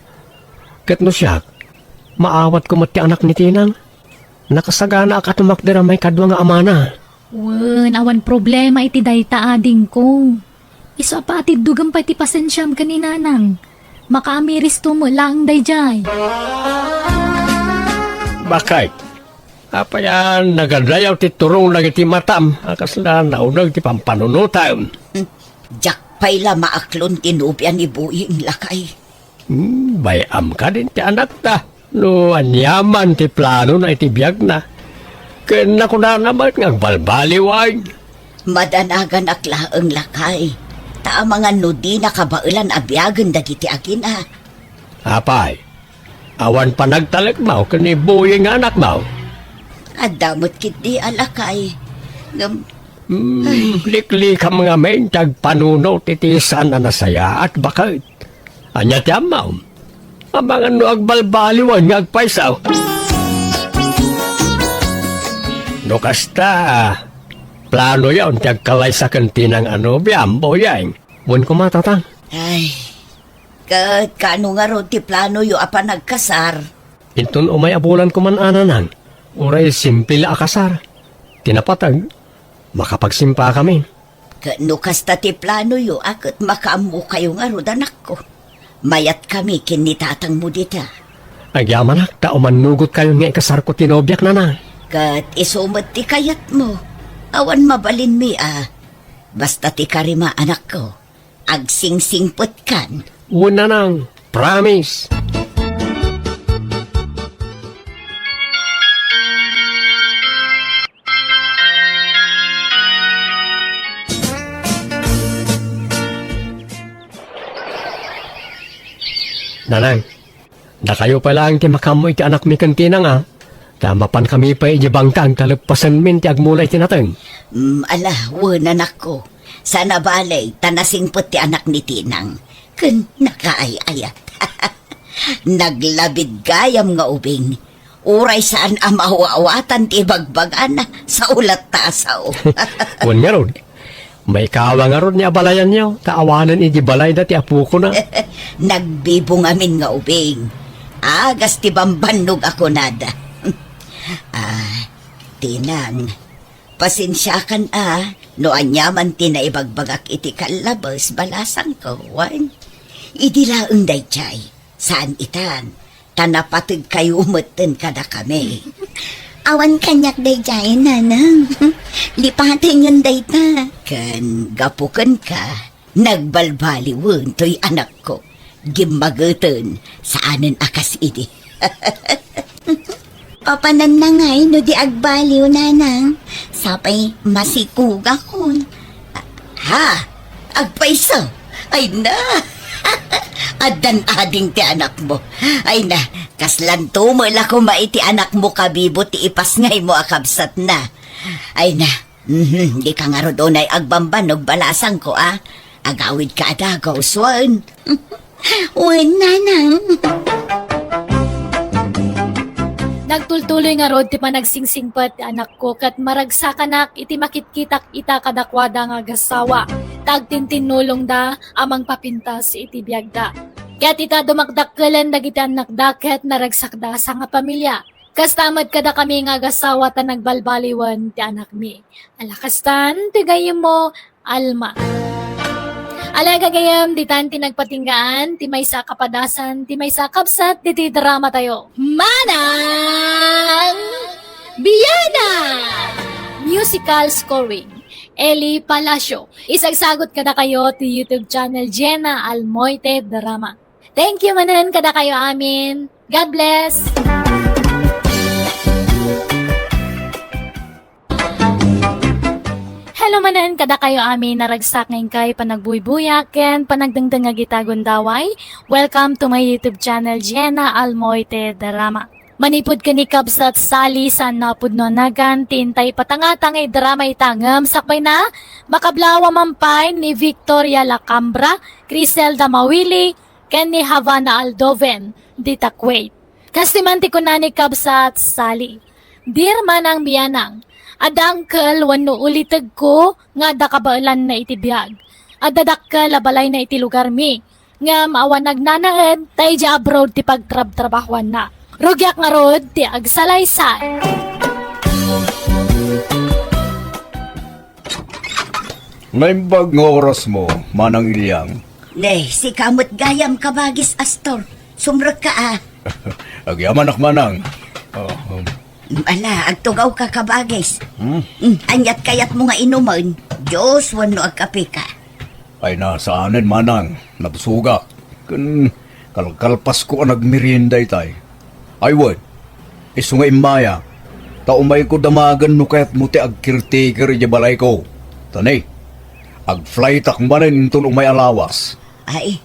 Ket no siak, maawatko met ti anak ni Tinang. Nakasaganaak a tumakder a maikadua nga amana. Wen, awan problema iti dayta, adingko. Isu a patiddogem pay ti pasensiam ken ni Nanang. Makaamiristo met laeng daydiay. Baket, apay a nagadayaw ti turong dagiti matam a kasla nauneg ti pampanunotam? Hmm, diak pay la maaklon ti nobia ni Boyeng, lakay. Hmm, bay-am kadin ti anakta no aniaman ti planona iti biagna. Ken nakunana met nga agbalbaliwen. Madanaganak laeng, lakay, ta amangan no dina kabaelan a biagen dagiti agina. Apay, awan panagtalekmo ken ni Boyeng nga anakmo? Adda met ketdi a lakay. Ngem Hmm, liklikam ngamin ti agpanunot iti saan a nasayaat, baket. Ania ti ammom? Amangan no agbalbaliwen nga agpayso. No kasta, planoyon ti agkalaysa ken Tinang a nobiam, Boyeng. Wen koma, Tatang. Ay, ket kaano ngarud ti planoyo a panagkasar? Inton umay a bulan koma, Nanang, uray simple la a kasar. Ti napateg, makapagsimpakamin. Ket no kasta ti planoyo a ket makaammokayo ngarud, anakko, mayatkami ken ni tatangmo dita. Agyamanak ta umannugotkayon nga ikasarko ti nobiak, Nanang. Ket isu met ti kayatmo. Awan mabalinmi a. Basta ti karima, anakko. Agsingsingpetkan. Wen, Nanang. Promise. Nanang, dakayo pay laeng ti makaammo iti anakmi ken Tinang a. Ta mapankami pay idiay bangkang ta leppasenmin ti agmula iti nateng. Mm, ala, wen, anakko. Saan a bale, ta nasingpet ti anak ni Tinang. Ken nakaay-ayat. Naglabid gayam nga ubing. Uray saan a maaw-awatan ti ibagbagana, sao latta a sao. Wen ngarud, maikawa ngarud ni abalayanyo, ta awanen idi balayda ti apokona. Nagbibungamin nga ubing. Agas ti bambannog a kunada. Ah, Tinang, pasensiakan a, no aniaman ti naibagbagak iti kallabes, balasangko, wen? Idi laeng daydiay, saan itan, ta napategkayo metten kadakami. Awan kaniak daydiay, Nanang. Lipatenyon dayta. Ken gapu kenka, nagbalbaliwen toy anakko. Gimmageten, saanen a kas idi. Papananna ngay no di agbaliw, Nanang. Sapay masikugakon. Ha? Agpayso? Ay na! Addan ading ti anakmo. Ay na, kaslanto met la koma iti anakmo kabibo ti ipasngaymo a kabsatna. Ay na, mhm, dika ngarud unay agbambannog, balasangko a. Agawidka a dagus, wen? Wen, Nanang. Nagtultuloy ngarud ti panagsingsingpet ti anakko ket maragsakanak iti makitkitak ita kadakuada nga agassawa, ta agtintinnulongda a mangpapintas iti biagda. Ket ita, dumakdakkelen dagiti annakda ket naragsakda a sangapamilia. Kasta met kadakami nga agassawa ta nagbalbaliwen ti anakmi. Ala kastan ti gayyemmo, Alma. Ala gagayam, ditan ti nagpatinggaan ti maysa a kapadasan, ti maysa a kabsat diti drama tayo. Manang Biana! Musical scoring, Eli Palacio. Isagsagot kadakayo ti YouTube channel Jenna Almoite Drama. Thank you manen kadakayo amin. God bless! Hello manen kadakayo amin, naragsak nga inkay panagbuybuya ken panagdengdengngeg ita gundaway. Welcome to my YouTube channel, Jenna Almoite Drama. Manipud ken ni Kabsat Sally, saan a pudno a nagan ti intay patangata nga idrama ita ngem sakbayna, makablaawam pay ni Victoria Lacambra, Criselda Mawili, ken ni Havana Aldoven, dita Kuwait. Kas ti man ti kuna ni Kabsat Sally, "Dear Manang Bianang, adda angkel wenno ulitegko nga adda kabaelanna iti biag. Adda dakkel a balayna iti lugarmi, ngem awan agnanaed ta idiay abroad ti pagtrabtrabahuanna. Rugiak ngarud ti agsalaysay." Naimbag nga orasmo, Manang Iliang. Ne, sika met gayam, Kabagis Astor. Sumrekka a. Agyamanak, Manang. Oh, um. Ala, agtugawka, Kabagis. Hmm? Hmm, ania't kayatmo nga inumen? Juice wenno agkapeka? Ay na, saanen, Manang. Nabsogak. Ken kalkalpasko a nagmerienda itay. Ay wen, isu nga immaya, ta umayko damagen no kayatmo ti agcaretaker idiay balayko. Ta ne, agflightak manen inton umay a lawas. Ay,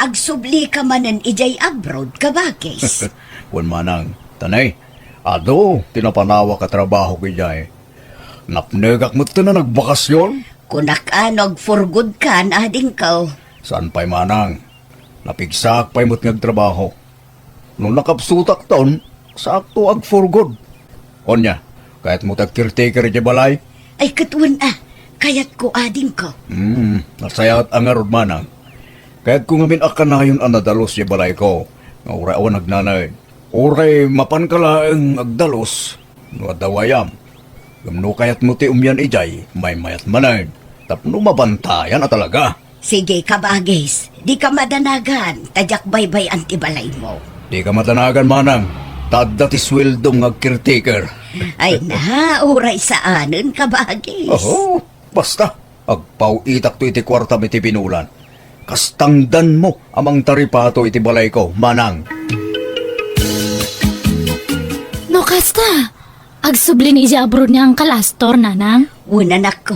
agsublika manen idiay abroad, Kabagis? Wen, Manang, ta ne, adu ti napanawak a trabahok idiay. Napnekak metten a nagbakasyon. Kunak a no agforgodkan, adingko. Saan pay, Manang. Napigsaak pay met nga agtrabaho. No nakabsutakton, saakto agforgod. Ania, kayatmo ti agcaretaker idiay balay? Ay, ket wen a, kayatko, adingko. Hmm, nasayaat a ngarud, Manang. Kayatko ngamin a kanayon a nadalus idiay balayko, nga uray awan agnanaed. Uray mapanka laeng agdalus no adda wayam. Ngem no kayatmo ti umian idiay, maymayat manen, tapno mabantayan a talaga. Sige, Kabagis, dika madanagan, ta diak baybay-an ti balaymo. Dika madanagan, Manang, ta adda ti sueldom nga agcaretaker. Ay na, uray saanen, Kabagis. Oho, basta, agpaw-itakto iti kuartam iti binulan. Kas tangdanmo a mangtaripato iti balayko, Manang. No kasta, agsubli ni idiay abroad ni Uncle Astor, Nanang? Wen, anakko.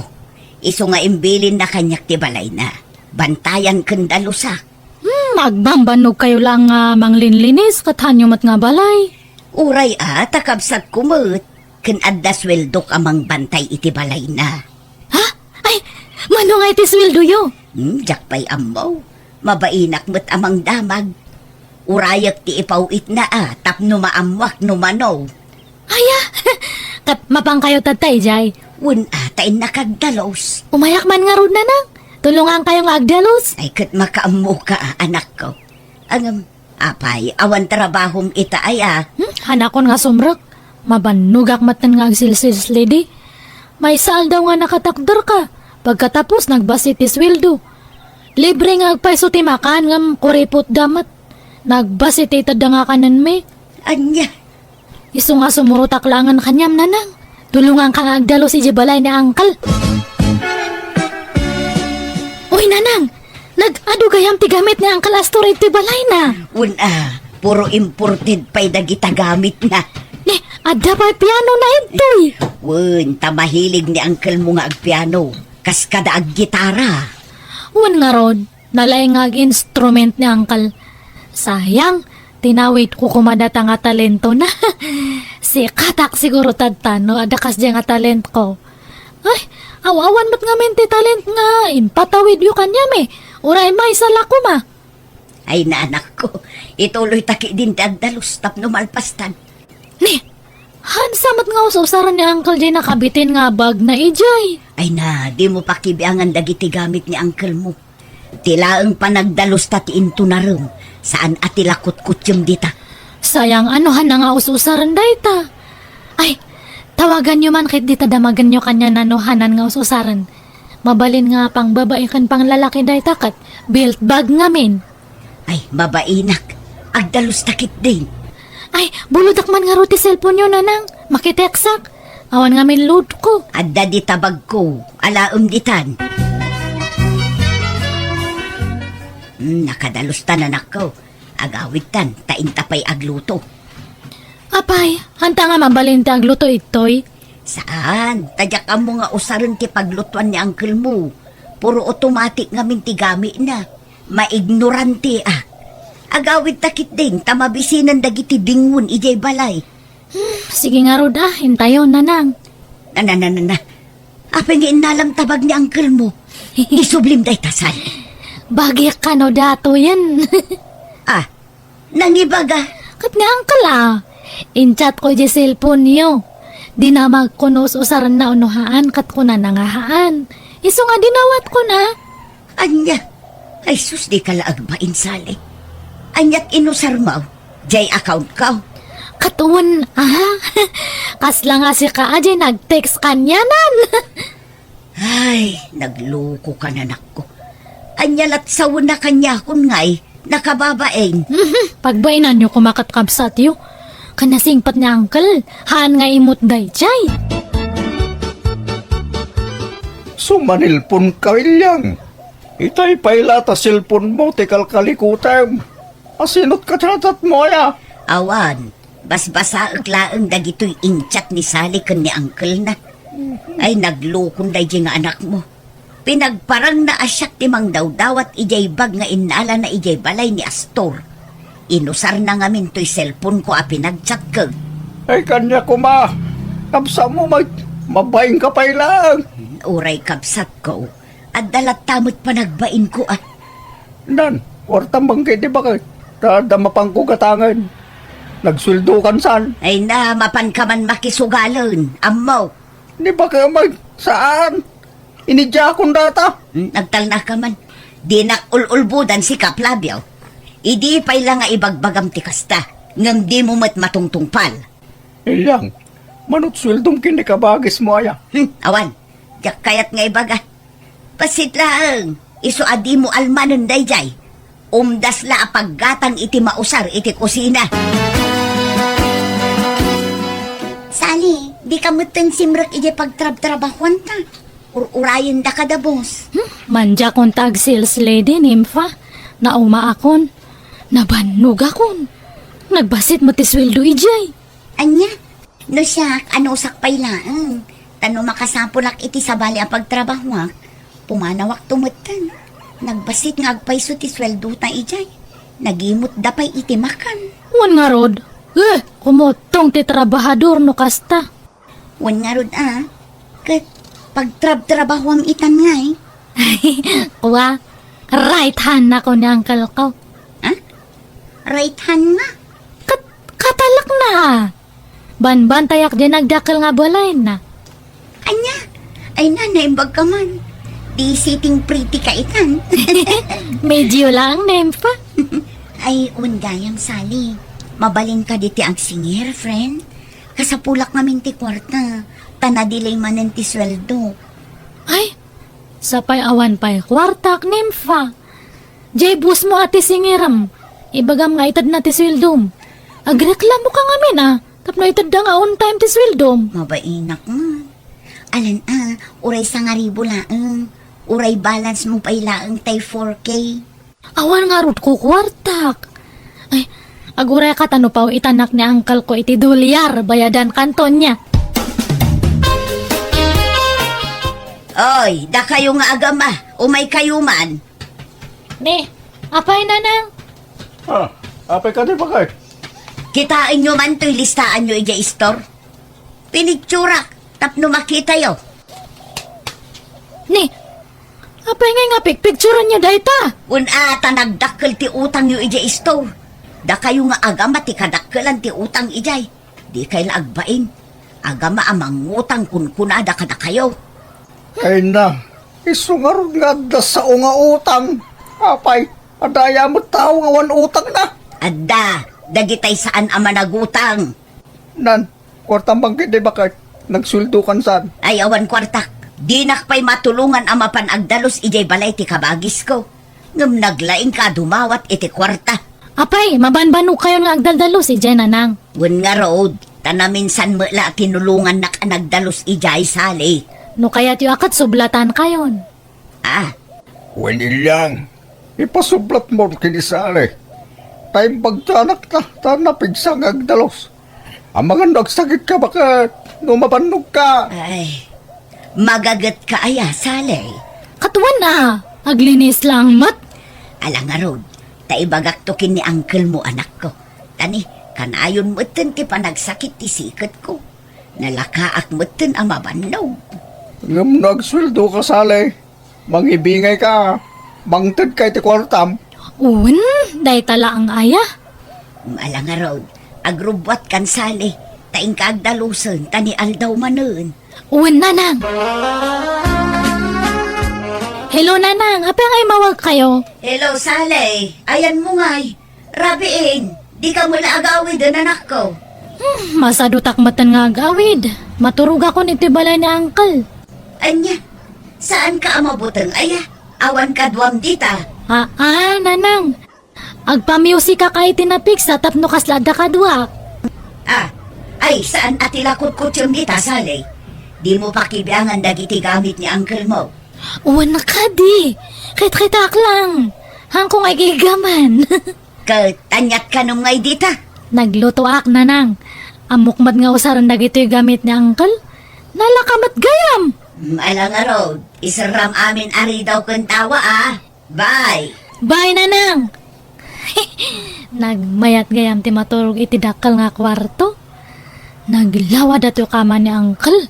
Isu nga imbilinna kaniak ti balayna. Bantayan ken dalusak. Hmm, agbambannog kayo lang nga manglinlinis ket haanyo met nga balay. Uray a, ta kabsatko met, ken adda sueldok a mangbantay iti balayna. Ha? Ay, mano nga iti sueldoyo? Hmm, diak pay ammo. Mabainak met a mangdamag. Urayek ti ipaw-itna a tapno maammoak no mano. Aya, ket mapankayo tatta idiay? Wen a, ta innak agdalus. Umayak man ngarud, Nanang. Tulongankayo nga agdalus. Ay, ket makaammoka a, anakko. Ngem, apay, awan trabahom ita aya? Hmm, hanakon nga sumrek. Mabannogak metten nga agsilsilslidi. Maysa aldaw nga nakatakderka. Pagkatapos, nagbasi ti sueldo. Libre nga agpayso ti makan, ngem kuripotda met. Nagbasi ti itedda nga kanenmi. Ania? Isu nga sumurotak laengen kaniam, Nanang. Tulonganka nga agdalus idiay balay ni Uncle. Uy, Nanang! Nag-adu gayam ti gamit ni Uncle Astor iti balayna. Wen a, puro imported pay dagita gamitna. Ne, adda pay pianona intoy. Wen, ta mahilig ni uncle mo nga agpiano. Kas kada aggitara. Wen ngarud, nalaing nga ag-instrument ni Uncle. Sayang, tinawidko koma data nga talentona. Sikatak siguro tatta no adda kasdiay nga talentko. Ay, aw-awan met ngamin ti talent nga impatawidyo kaniam, eh. Uray maysa la koma. Ay, anakko, ituloyta ketdin ti agdalus tapno malpastan. Ni, haansa met nga us-usaren ni Uncle Jay nakabitin nga bagna idiay. Ay na, dimo pakibiangan dagiti gamit ni uncle mo. Ti laeng panagdalusta ti intunarem, saan a ti la kutkutsem dita. Sayang, ano hana nga us-usaren dayta? Ay, tawaganyo man ket dita damagenyo kaniana no hanan nga us-usaren. Mabalin nga pangbabai ken panglalaki dayta ket belt bag ngamin. Ay, mabainak. Agdalusta ketdin. Ay, bulodak man ngarud ti cellphone-yo, Nanang. Makitekstak. Awan ngamin load-ko. Adda dita bagko. Alaem ditan. Hmm, nakadalusta, anakko. Agawidtan, ta inta pay agluto. Apay, anta nga mabalin ti agluto itoy? Saan, ta diak ammo nga usaren ti paglutuan ni uncle-mo. Puro automatic ngamin ti gamitna. Maignoranteak. Agawidta ketdin ta mabisinen dagiti dingon idiay balay. Hmm, sige ngarud a, intayon, Nanang. Na, na, na, na, na. Apay nga innalam ta bag ni uncle-mo? Isublim dayta, Sal. Bagik kano datoyen. Ah, nangibaga. Ket ni uncle a, in-chat-ko idiay cellphone-yo. Dinamagko no us-usarenna wenno haan, ket kunana nga haan. Isu nga dinawatkon a. Ania? Ay sus, dika la agbain, Sal. Aniat inusarmo? Diay account-ko? Ket wen, aha? Kasla nga sika a diay nag-text kanianan. Ay, naglokokan, anakko. Ania lat sawen a kaniakon ngay, nakababain. Mhm, pagbainanyo koma ket kabsatyo. Ken nasingpet ni uncle, haan nga immut daydiay. Sumanilpon ka, Ilyang. Itay pay la ta cellphone-mo ti kalkalikutem. Asino ti ka-chat-chat-mo aya? Awan, basbasaek laeng dagitoy in-chat ni Sal ken ni uncle-na. Ay, naglokon daydiay nga anakmo. Pinagparangna a siak ti mangdawdawat idiay bag nga innalana idiay balay ni Astor. Inusarna ngamin toy cellphone-ko a pinag-chat-ko. Ay, kaniak koma. Kabsatmo, ma-, mabain ka pay laeng. Uray kabsatko. Adda latta met panagbainko a. Nan, kuartam bangkit ti baket. Ta adda mapanko gatangen. Nagsueldokan san. Ay na, mapanka man makisugalen. Ammok. Ni baket met, saan? Inidiakon data. Hmm, nagtalna ka man. Dinak ul-ulbodan si Kap Labio. Idi pay la nga ibagbagam ti kasta, ngem dimo met matungtungpal. Ilyang, manut sueldom ken ni kabagismo aya. Hmm, awan. Diak kayat nga ibaga. Bassit laeng, isu a dimo almanen daydiay. Umdas la a paggatang iti mausar iti kusina. Sali, dika metten simrek idiay pagtrabtrabahuanta. Ur-urayenda kada, boss. Hmm, mandiakon ta ag-sales lady, Nympha. Naumaakon. Nabannogakon. Nagbassit met ti sueldo idiay. Ania? No siak, anusak pay laeng. Ta no makasapulak iti sabali a pagtrabahuak, pumanawakto metten. Nagbassit nga agpayso ti sueldota idiay. Nagimutda pay iti makan. Wen ngarud, eh, kumuttong ti trabahador no kasta. Wen ngarud a, ket pagtrabtrabahuam itan ngay. Kua, right hand-nako ni uncle-ko. Ha? Right hand nga? Kat-, katalakna. Banbantayak diay nagdakkel nga balayna. Ania? Ay na, naimbag ka man. Di sitting pretty ka itan. Medyo lang, Nympha. Ay, wen gayam, Sali. Mabalin ka diti agsinger, friend. Kasapulak ngamin ti kuarta, ta na-delay manen ti sueldo. Ay, sapay awan pay kuartak, Nympha. Jay boss mo a ti singerem. Ibagam nga itedna ti sueldom. Agreklamo ka ngamin a, tapno itedda nga on time ti sueldom. Mabainak nga. Alan a, uray sangaribu laeng. Uray balance mo pay laeng tay four K. Awan ngarud kukuartak. Ay, aguray ka ta no paw-itanak ni uncle-ko iti dolyar, bayadan kanto nia. Oy, dakayo nga agama, umay kayo man. Ni, apay, Nanang? Ah, apay ka di bakay? Kitaenyo man toy listaanyo idiay istor. Pinicturak tapno makitayo. Ni, apay ngay nga pikpikturanyo dayta? Wen a, ta nagdakkel ti utangyo idiay istor. Dakayo nga agama ti kadakkelan ti utang idiay. Dikay la agbain. Agama a mangutang kunkunada kadakayo. Ay na, isu ngarud nga adda sao nga utang. Apay, adda aya met tao nga awan utangna? Adda, dagitay saan a managutang. Nan, kuartam bangkit di baket, nagsueldo kan saan? Ay, awan kuartak. Dinak pay matulongan a mapan agdalus idiay balay ti kabagisko. Ngem naglaingka a dumawat iti kuarta. Apay, mabanbanogkayon nga agdaldalus idiay, nanang? Wen ngarud, ta naminsan met la a tinulongannak a nagdalus idiay, Sally. No kayatyo a ket sublatankayon. Ah. Wen, Ilyang, ipasublatmo ken ni Sally. Ta imbag ti anakta, ta napigsa nga agdalus. Amangan no agsakitka baket no mabannogka. Ay, magagetka aya, Sally? Ket wen a, aglinis laeng met. Ala ngarud, ta ibagakto ken ni uncle mo, anakko. Ta ni, kanayon metten ti panagsakit ti siketko. Nalakaak metten a mabannog. Ngem no agsueldoka, Sally, mangibingayka, mangtedka iti kuartam. Wen, dayta laeng aya. Ala ngarud, agrubbuatkan, Sally, ta inka agdalusen, ta ni aldaw manen. Wen, nanang. Hello, nanang. Apay nga immawagkayo? Hello, Sally. Ayanmo ngay. Rabiin, dika met la agawiden, anakko. Hmm, masadutak metten nga agawid. Maturogakon iti balay ni uncle. Ania? Saanka a mabuteng aya? Awan kaduam dita? Aa, nanang. Agpamiusikak iti napigsa tapno kasla adda kaduak. Ah, ay, saan a ti la kutkutsem dita, Sally? Dimo pakibiangan dagiti gamit ni uncle mo. Wen kadi, kitkitaak laeng. Haanko nga igiggaman. Ket aniat kanem ngay dita? Naglutoak, nanang. Ammok met nga usaren dagitoy gamit ni uncle. Nalaka met gayam. Mm, ala ngarud, iserram amin a ridaw ken tawa, a. Bye. Bye, nanang. Nagmayat gayam ti maturog iti dakkel nga kuarto. Naglawa datoy kama ni uncle.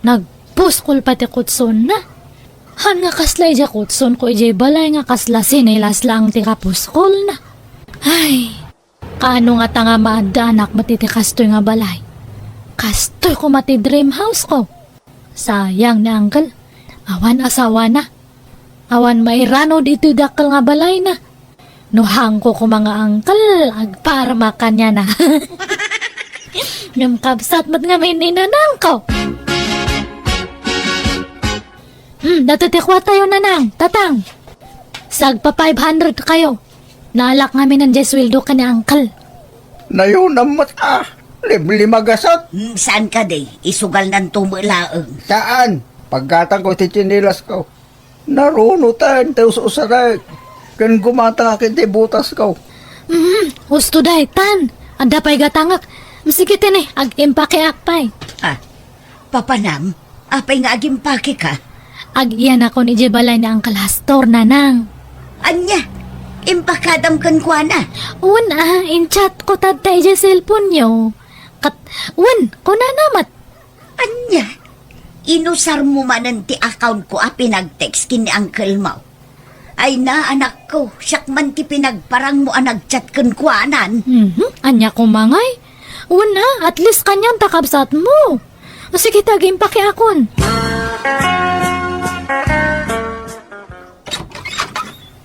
Nagpuskol pay ti kutsonna. Haan nga kasla idiay kutsonko idiay balay nga kasla sinelas laeng ti kapuskolna. Ay, kaano ngata nga maaddaanak met iti kastoy nga balay? Kastoy koma ti dream house ko. Sayang ni uncle. Awan asawana. Awan mairano ditoy dakkel nga balayna. No haanko koma nga uncle, agparmak kaniana. Ngem kabsat met ngamin ni nanangko. Hmm, datoy ti kuartayo, nanang, tatang. Sagpa five hundred kayo. Naalak ngamin diay sueldo ken ni uncle. Nayonam met a, limlima gasat. Hmm, saan kadi? Isugalnanto met laeng. Saan? Paggatangko ti tsinilasko. Narunoten ti us-usarek, ken gumatangak iti botasko. Mm, husto daytan. Adda pay gatangak. Sige tini, ag-impakeak pay. Ah, papanam, apay nga agimpakeka? Ag-iyanakon idiay balay ni Uncle Astor, nanang. Ania? Impakadam kenkuana? Wen a, in-chat ko tatta idiay cellphone-yo. Ket, wen, kunana met. Ania? Inusarmo manen ti account ko a pinag-text ken ni uncle mo? Ay na, anakko, siak man ti pinagparangmo a nag-chat kenkuanan. Mhm, ania koma ngay? Wen a, at least kanian ta kabsatmo. O sige ta, agimpakeakon.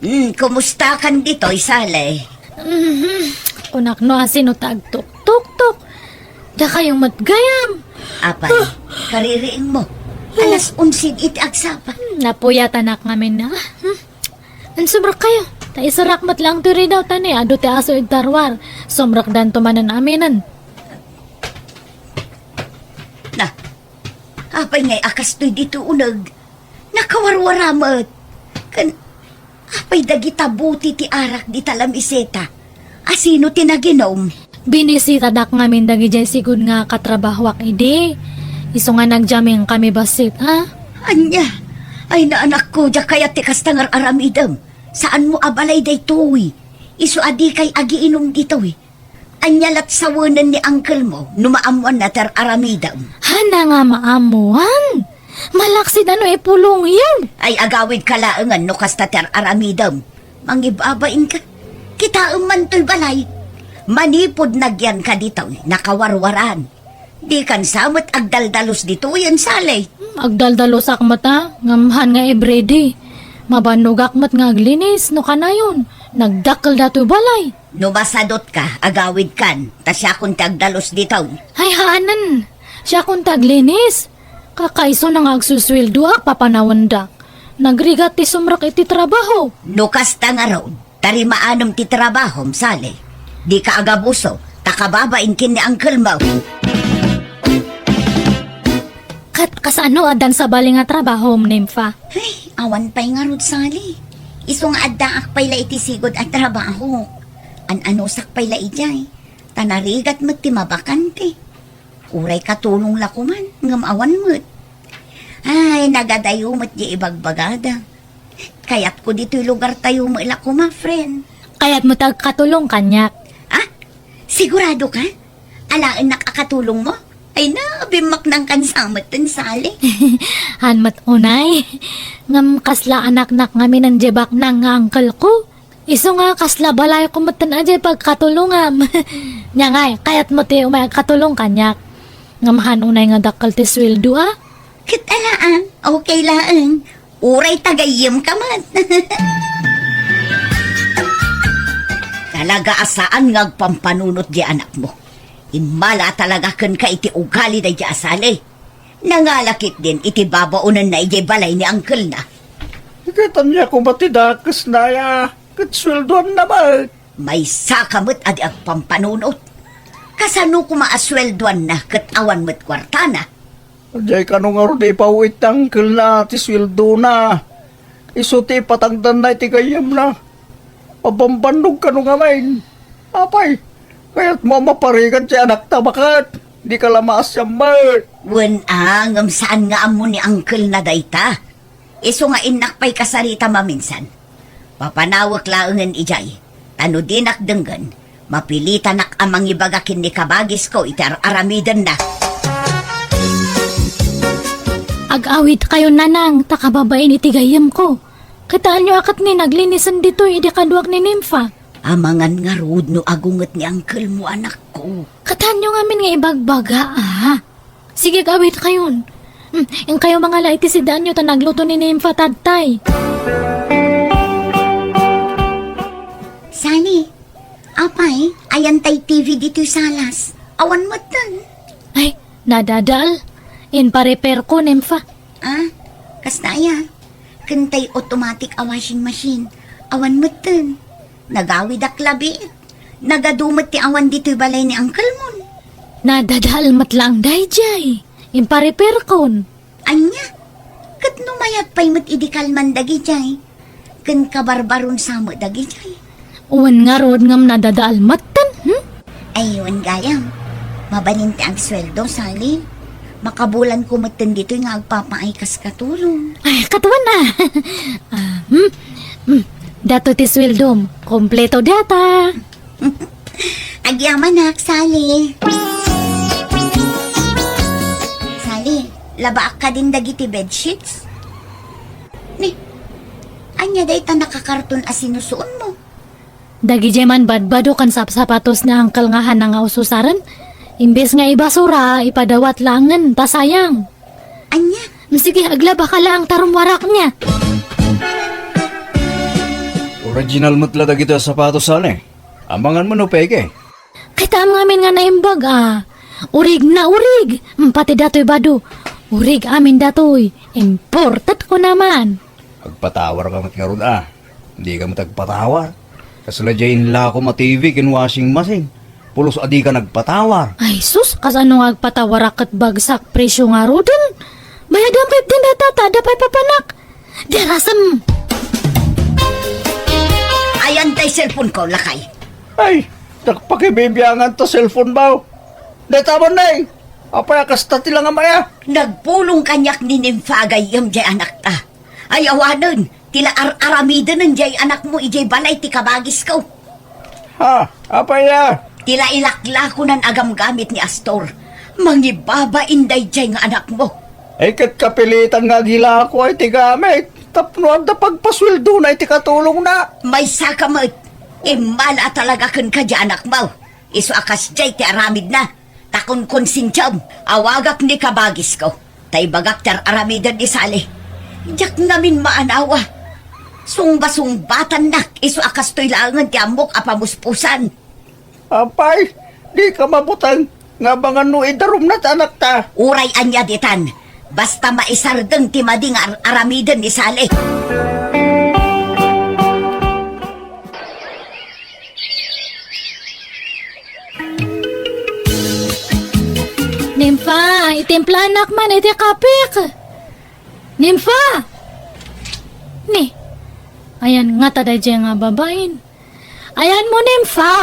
Hmm, kumustakan ditoy, Sally? Mhm. Kunak no asino ta agtuktuktok. Dakayo met gayam. Apay, kaririingmo. Alas onse iti agsapa. Hmm, napuyatanak ngamin na. Hmm. Insumrekkayo. Ta iserak met laeng ti ridaw ta ni adu ti aso iti ruar. Sumrekdanto manen aminen. Na, apay ngay a kastoy ditoy uneg? Nakawarwara met. Ken, apay dagita buti ti arak dita lamiseta? Asino ti naginom? Binisitadak ngamin dagidiay sigud nga katrabahoak idi. Isu nga nagyaming kami bassit, a? Ania? Ay na, anakko, diak kayat ti kasta nga ar-aramidem. Saanmo a balay daytoy. Isu a dikay agiinum ditoy. Ania lat sawenen ni uncle mo no maammoanna ti ar-aramidem? Haan nga maammoan? Malaksid a no ipulongyo. Ay, agawidka laengen no kasta ti ar-aramidem. Mangibabainka. Kitaem man toy balay. Manipud nagyanka ditoy, nakawarwaran. Dikan sa met agdaldalus ditoyen, Sally. Hmm, agdaldalusak met a, ngem haan nga everyday. Mabannogak met nga aglinis no kanayon. Nagdakkel datoy balay. No masadutka, agawidkan, ta siakon ti agdalus ditoy. Ay, haanen. Siakon ti aglinis. Kakaisuna nga agsusueldoak, papanawendak. Nagrigat ti sumrek iti trabaho. No kasta ngarud, ta rimaanem ti trabahom, Sally. Dika agabuso, ta kababain ken ni uncle mo. Ket kasano addan sabali nga trabahom, Nympha? Ay, awan pay ngarud, Sally. Isu nga addaak pay la iti sigud a trabaho. An-anusak pay la idiay, ta narigat met ti mabakante. Uray katulong la koman, ngem awan met. Ay, nagadayo met di ibagbagada. Kayatko ditoy lugartayo met la koma, friend. Kayatmo ti agkatulong kaniak? Ah? Sigurado ka? Alaennak a katulong mo? Ay na, bimmaknang kan sa met ten, Sally. Han met unay. Ngem kasla anaknak ngamin diay baknang nga uncle ko. Isu nga kasla balayko met ten a diay pagkatulongam. Nia ngay, kayatmo ti umay agkatulong kaniak? Ngem han unay nga dakkel ti sueldo, a? Ket alaan, okay laeng. Uray tagayyem ka met. Talaga a saan nga agpampanunot diay anakmo. Immala talaga kenka iti ugali daydiay a Sally. Nangala ketdin iti babaonenna idiay balay ni uncle-na. Ket ania koma ti dakesna aya, ket sueldoanna met. Maysa ka met a di agpampanunot. Kasano koma a sueldoanna ket awan met kuartana? Diay kano ngarud ipaw-it ti uncle-na ti sueldona. Isu ti ipatangdanna iti gayyemna. Mabambannog kano ngamin. Apay, kayatmo a maparigat ti anakta baket? Dika la maasian met. Wen a, ngem saan nga ammo ni uncle-na dayta. Isu nga innak pay kasarita maminsan. Papanawek laengen idiay, ta no dinak denggen, mapilitanak a mangibaga ken ni kabagisko iti ar-aramidenna. Ag-awidkayon, nanang, ta kababain iti gayyemko. Kitaenyo a ket ni naglinisen ditoy idi kaduak ni Nympha. Amangan ngarud no agunget ni uncle-mo, anakko. Kitaenyo ngamin nga ibagbaga, a. Sige, ag-awidkayon. Hmm, inkayo mangala iti sidaanyo ta nagluto ni Nympha tatay. Sally, apay, ayan tay T V ditoy salas? Awan metten. Ay, nadadael. Inparepairko, Nympha. Ah, kasta aya? Ken tay automatic a washing machine. Awan metten. Nagawidak labiit. Nagadu met ti awan ditoy balay ni uncle-mon. Nadadael met laeng daydiay. Imparepairkon. Ania? Ket no mayat pay met idi kalman dagidiay, ken kabarbaron sa met dagidiay. Wen ngarud ngem nadadael metten, hmm? Ay, wen gayam. Mabalin ti agsueldo, Sally. Makabulanko metten ditoy nga agpapaay kas katulong. Ay, katuan a. Ah, hmm? Hmm. Datoy ti sueldom. Kompleto data. Agyamanak, Sally. Sally, labaak kadin dagiti bedsheets? Ni, ania dayta nakakarton a sinusuonmo? Dagidiay man badbado ken sapsapatos ni uncle nga hana nga ususaren. Imbes nga ibasura, ipadawat laengen, ta sayang. Ania? Sige, aglabaka laeng ta rummuarak nia. Original met la dagiti a sapatos, Sally. Amangan mo no peke. Kitaem ngamin nga naimbag a. Urig na urig. Mm, pati datoy bado. Urig amin datoy. Imported ko naman. Agpatawar ka met ngarud a. Dika met agpatawar. Kasla diay inlakom a T V ken washing machine. Pulos a dika nagpatawar. Ay sus, kasano nga agpatawarak ket bagsak presyo ngaruden? Bayadam ketdin dayta ta adda pay papanak. Darasem! Ayan tay cellphone ko, lakay. Ay, nagpakibibiangan ta cellphone mo. Dayta man, nay. Apay a kasta ti langamaya? Nagpulong kaniak ni Nympha a gayyem diay anakta. Ay, awanen, ti la ar-aramidenen diay anakmo idiay balay ti kabagisko. Ha? Apay a? Ti la ilaklakonan a gamgamit ni Astor. Mangibabain daydiay nga anakmo. Ay, ket kapilitan nga agilako ay ti gamit tapno adda pagpasueldona iti katulongna. Maysa ka met. Immala a talaga kenka diay anakmo. Isu a kasdiay ti aramidna. Ta kunkonsensiam, awagak ni kabagisko, ta ibagak ti ar-aramiden ni Sally. Diak ngamin maanawa. Sungbasungbatannak isu a kastoy laengen ti ammok a pamuspusan. Apay, dika mabuteng nga amangan no idarumna ti anakta. Uray ania ditan, Basta maisardeng ti madi nga ar-, aramiden ni Sally. Nympha, itimplanak man iti kapek. Nympha! Ni, ayan ngata daydiay nga babain. Ayanmo, Nympha!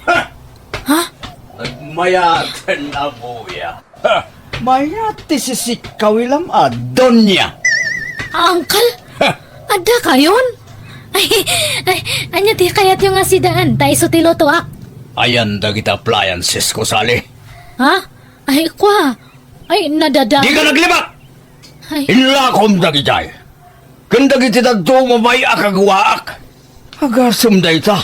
Ha? Ha? Nagmayaten a buya. Ha? Mayat ti sisikkaw ilam a, Donya. Uncle? Ha? Adda kayon? Ay, ay, ania ti kayatyo nga sidaan? Ta isu ti lutoak. Ayan dagiti appliances ko, Sally. Ha? Ay, kwa. Ay, nadada. Dika naglibak! Ay. Illakom dagitay. Ken dagiti dadduma pay a kaguaak. Agasem dayta.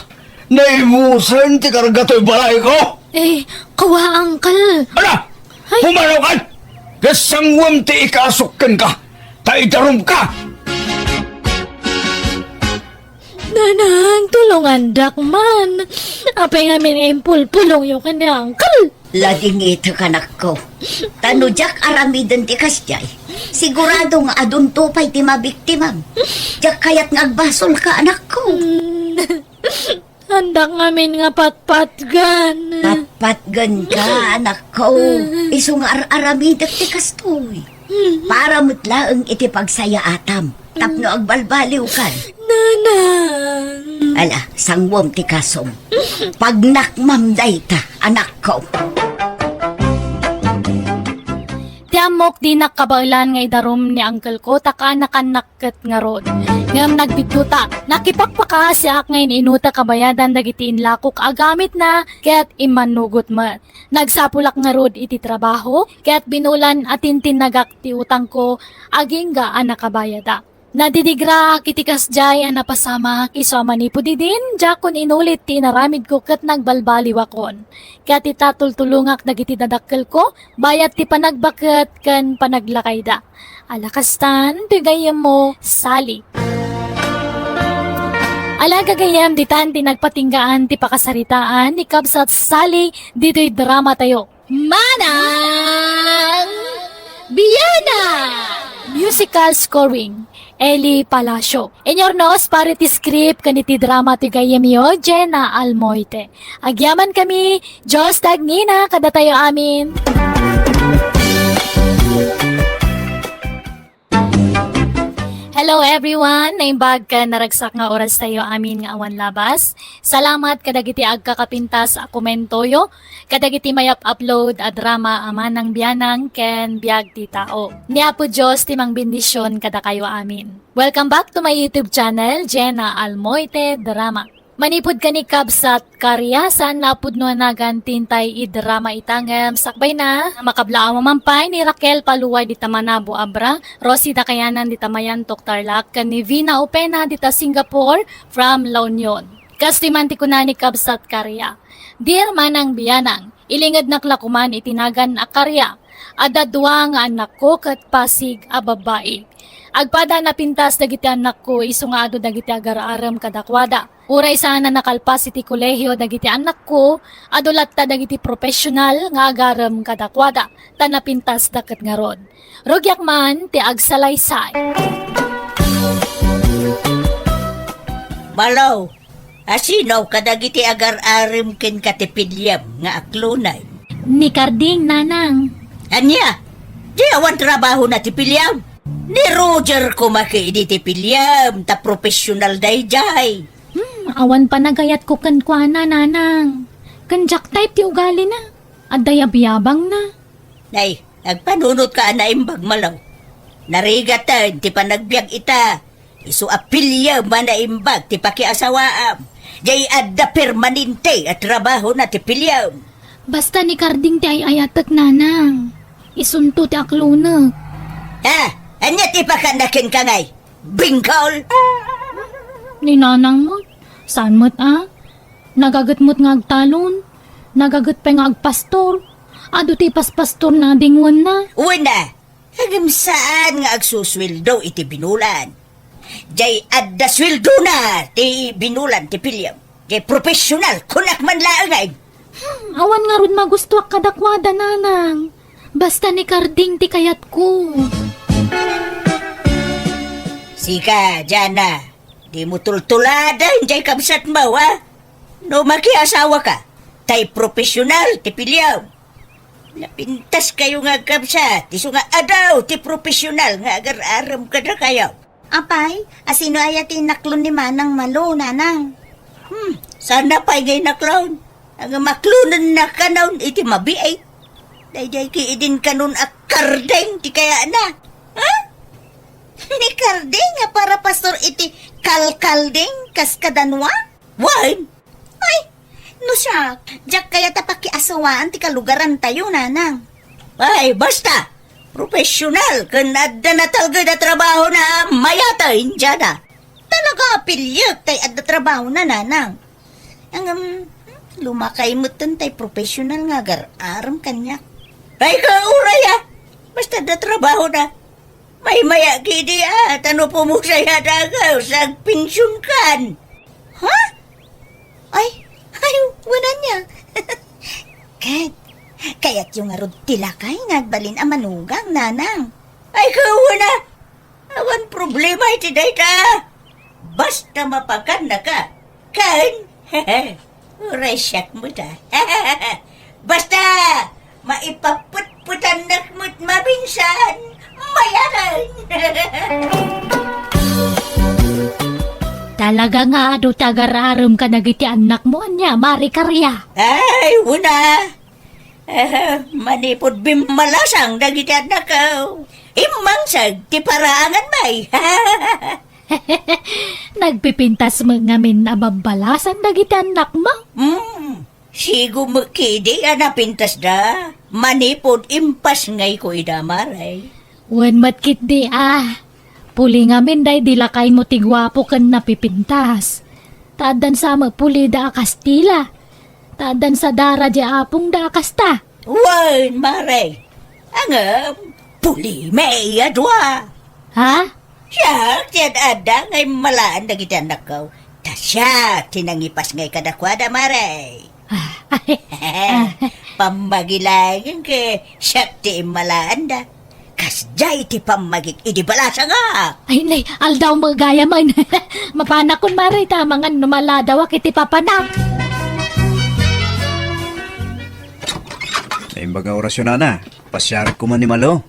Naimusen ti karga toy balayko. Eh, kua, uncle. Ala! Ay. Pumanaw kan! Ket sanguem ti ikasuk kenka. Ta idarumka! Nanang, tulongandak man. Apay ngamin impulpulongyo ken ni uncle? Ladingit, anakko. Ta no diak aramiden ti kasdiay, sigurado nga adunto pay ti mabiktimam. Diak kayat nga agbasolka, anakko. Mm. Andak ngamin nga patpatgan. Patpatganka, anakko. Isu nga ar-aramidek ti kastoy. Para met laeng iti pagsayaatam. Tapno agbalbaliwkan. Nanang. Ala, sanguem ti kasom. Pagnakmam dayta, anakko. Ti ammok, dinak kabaelan nga idarum ni uncle ko, ta kaanakannak ket ngarud. Ngem nagbiddota, nakipakpakaasiak nga in-inutek a bayadan dagiti inlakok a gamitna, ket immannugot met. Nagsapulak ngarud iti trabaho, ket binulan a tintinnagak ti utangko, agingga a nakabayadak. Nadidigraak iti kasdiay a napasamak, isu a manipud idin, diakon inulit ti inaramidko ket nagbalbaliwakon. Ket ita, tultulongak dagiti dadakkelko, bayat ti panagbaket ken panaglakayda. Ala kastan, ti gayyemmo, Sally. Ala gagayyem, ditan ti nagpatinggaan ti pakasaritaan ni Kabsat Sally ditoy dramatayo. Manang Biana! Musical scoring, Eli Palacio. Inurnos para iti script ken iti drama ti gayyemyo, Jenna Almoite. Agyaman kami, Dios ti agnina kadatayo amin. Hello everyone! Naimbag ken naragsak nga oras tayo amin nga awan labas. Salamat kadagiti agkakapintas a komentoyo, kadagiti mayap-upload a drama a Manang Bianang ken Biag ti Tao. Ni Apo Dios ti mangbendision kadakayo amin. Welcome back to my YouTube channel, Jenna Almoite Drama. Manipud ken ni Kabsat Karia, saanna a pudno a nagan ti intay idrama ita ngem sakbayna, makablaaw a mampay ni Raquel Paluay dita Manabo, Abra, Rosie Dakayanan dita Mayantok, Tarlac, ken ni Vina Opena dita Singapore from La Union. Kastoy man ti kuna ni Kabsat Karia, Dear Manang Bianang, ilingednak la koman iti nagan a Karia. Adda dua nga annakko ket Pasig a babbai. Agpada a napintas dagiti annakko isu nga adu dagiti agar-arem kadakuada. Uray saan a nakalpas iti kolehio dagiti annakko, adu latta dagiti professional nga agarem kadakuada, ta napintasda ket ngarud. Rugiak man ti agsalaysay. Malo, asino kadagiti agar-arem kenka ti piliem nga aklonay? Ni Carding, nanang. Ania? Di awan trabahona ti piliem? Ni Roger koma ketdi ti piliem, ta professional daydiay. Hmm, awan panagayatko kenkuana, nanang. Ken diak type ti ugalina. Adda yabiyabangna. Nay, agpanunotka a naimbag, Malo. Narigaten ti panagbiag ita. Isu a piliem a naimbag ti pakiasawaam. Diay adda permanente a trabahona ti piliem. Basta ni Carding ti ay-ayatek, nanang. Isunto ti aklonek. Ha? Ania ti pakana kenka ngay? Bingkol? Ni nanang met, saan met a? Nagaget met nga agtalon, nagaget pay nga agpastor. Adu ti ipaspastorna a dingwenna. Wen a, ngem saan nga agsusueldo iti binulan. Diay adda sueldona ti binulan ti piliem. Diay professional, kunak man laeng ay. Hmm, awan ngarud magustuak kadakuada, nanang. Basta ni Karding ti kayatko. Sika, Jana, dimo tultuladen jay kabsatmo, a? No makiasawaka, tay profesional ti piliam. Napintaskayo nga agkabsat, isu nga adu ti profesional nga agar-arem kadakayo. Apay, asino aya ti inaklon ni Manang Malo, Nanang? Hmm, saan pay nga inaklon? Ang maklonenna kanon iti mabiit. Daydiay ki idin kanon a Karding ti kayatna. Ha? Ni Karding nga para pastor iti kalkalding kas kadanua? Wen. Ay, no siak, diak kayat a pakiasawaan ti kalugarantayo, Nanang. Ay, basta! Profesional ken adda natalged a trabahona a mayaten, Jana. Talaga a piliek tay adda trabahona, Nanang. Ngem, lumakay metten tay profesional nga agar-arem kaniak. Ay, kauray, a! Basta adda trabahona. Maymayak idi, a, ta no pumusay a dagaw, agpensionkan. Ha? Ay, ay, wen ania. Ket, kayatyo ngarud ti lakay nga agbalin a manugang, Nanang? Ay, kauna. Awan problema iti dayta. Basta mapakannaka. Ken, uray siak met a. Basta, maipapetpetannak met mabinsan, mayaten. Talaga nga adu ti agar-arem kadagiti annakmo, ania, Mari Karia? Ay, una. Eh, manipud bimmalasang dagiti annakko, immangseg ti paraangan, bay. Nagpipintas met ngamin a babbalasan dagiti annakmo? Hmm, sigo met kidi a napintasda, manipud impasngayko ida, Mare. Wen met ketdi a, puli ngamin daydi lakaymo ti guapo ken napipintas. Ta addan sa met pulida a Kastila. Ta addan sa dara di apongda a kasta. Wen, Mare. Ngem, pulimi a dua. Ha? Siak ti ad-adda nga immalaan dagiti annakko. Ta siak ti nangipasngay kadakuada, Mare. Ah, ah. Pammagi laeng ket siak ti immalaanda. Kasdiay ti pammagik idi balasangak. Ay, nay, aldaw met gayam. Mapanakon, Mare, ta amangan no maladawak iti papanak. Naimbag nga orasyo, nana. Pasiarek koma ni Malo.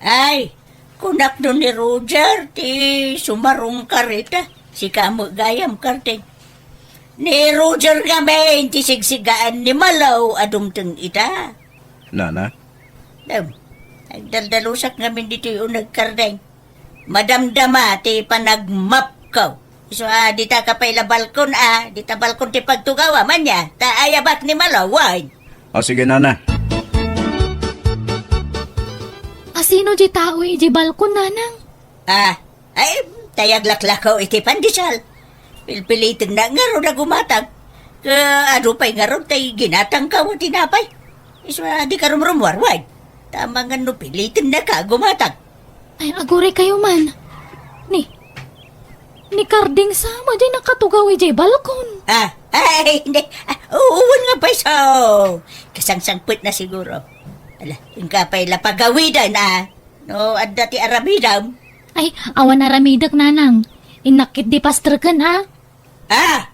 Ay, kunak no ni Roger ti sumarungkar ita. Sika met gayam, Karding. Ni Roger ngamin ti sigsigaan ni Malo a dumteng ita. Nana? Dem, agdaldalusak ngamin ditoy uneg, Karding. Madamdama ti panagmapko. Isu a, dita ka pay la balkon a, dita balkon ti pagtugawam, ania, ta ayabak ni Malo, wen. O, sige, nana. Asino di tao iti balkon, nanang? Ah, ay, tay aglaklakaw iti pandesal. Pilpilitennak ngarud a gumatang. Ket adu pay ngarud tay ginatangko a tinapay. Isu a, dika rumrumuar, wen. Ta amangan no pilitennaka a gumatang. Ay, aguraykayo man. Ni, ni Karding sa met diay nakatugaw idiay balkon. Ah, ay, hindi. Ah, wen nga pay isu. Kasangsangpetna siguro. Ala, inka pay la pagawiden, a. No adda ti aramidem. Ay, awan aramidek, nanang. Innak ketdi pastreken, a. Ah!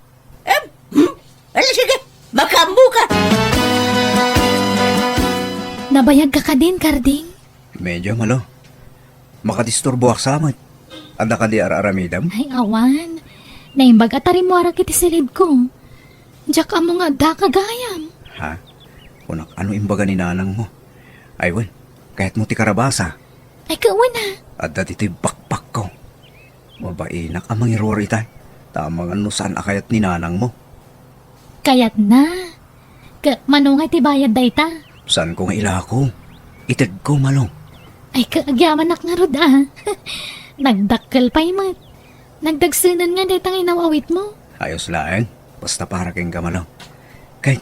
Em, hmm? Ala, sige, makaammoka. Nabayagka kadin, Karding? Medyo, Malo. Makadisturboak sa met. Adda kadi ar-aramidem? Ay, awan. Naimbag a ta rimmuarak iti silibko. Diak ammo nga addaka gayam. Ha? Kunak, ano imbaga ni nanangmo? Ay, wen, kayatmo ti karabasa? Ay, ket wen a. Adda ditoy backpackko. Mabainak a mangiruar ita. Ta amangan no saan a kayat ni nanangmo. Kayatna. Ket mano nga iti bayad dayta? Saanko nga ilako. Itedko, Malo. Ay, ket agyamanak ngarud a. Nagdakkel pay met. Nagdagsenen nga dayta nga inaw-awitmo. Ayos laeng. Basta para kenka, Malo. Ket,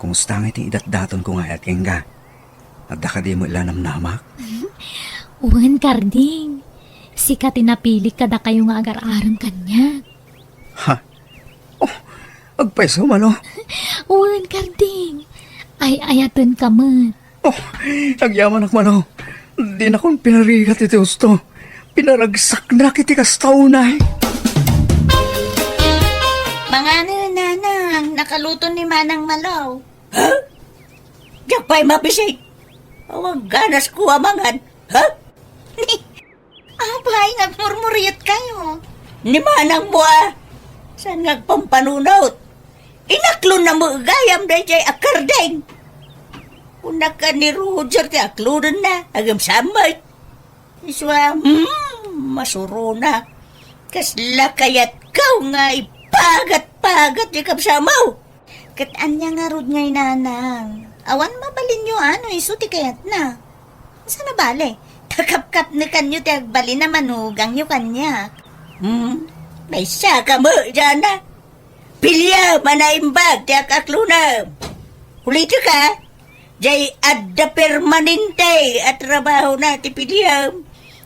kumusta nga iti idatdatonko nga ayat kenka? Adda kadi met la namnamak? Wen, Karding. Sika ti napilik kadakayo nga agar-arem kaniak. Ha? Oh, agpayso, Malo? Wen, Karding. Ay-ayatenka met. Oh, agyamanak, Malo. Dinakon pinarigat iti husto. Pinaragsaknak iti kasta unay. Mangano, Nanang, nakaluto ni Manang Malo. Ha? Diak pay mabisik. Awan ganasko a mangan. Ha? Apay, nagmurmuriotkayo? Ni manangmo a, saan nga agpampanunot? Inaklonna met gayam daydiay a kardeng. Kunak a ni Roger ti aklonenna, agem saan met. Isu a, hmm, masurona. Kasla kayatko nga ipagat-pagat ti kabsatmo. Ket ania ngarud ngay, Nanang? Awan mabalinyo a no isu ti kayatna. Saan a bale, ta kapkapnekanyo ti agbalin a manugangyo kaniak. Hmm, maysa ka met, Jana. Piliam a naimbag ti ak-aklonem. Ulitek a, diay adda permanente a trabahona ti piliam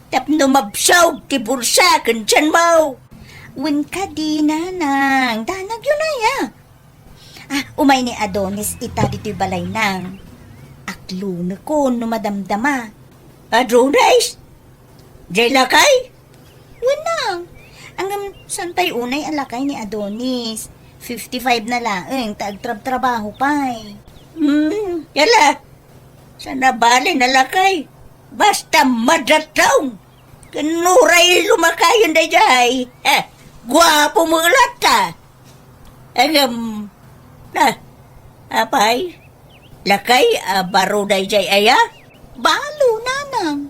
tapno mabsog ti bulsa ken tianmo. Wen kadi, Nanang, danagyo aya. Ah, umay ni Adonis ita ditoy balayna. Aklonekon no madamdama. Adonis? Diay lakay? Wen, Nang. Ngem saan pay unay a lakay ni Adonis? Fifty-five na laeng ta agtrabtrabaho pay. Hmm, yala. Saan a bale a lakay. Basta madatong. Ken uray lumakayen daydiay. Eh, guapo met latta. Ngem, na, apay, lakay a baro daydiay aya? Balo, Nanang.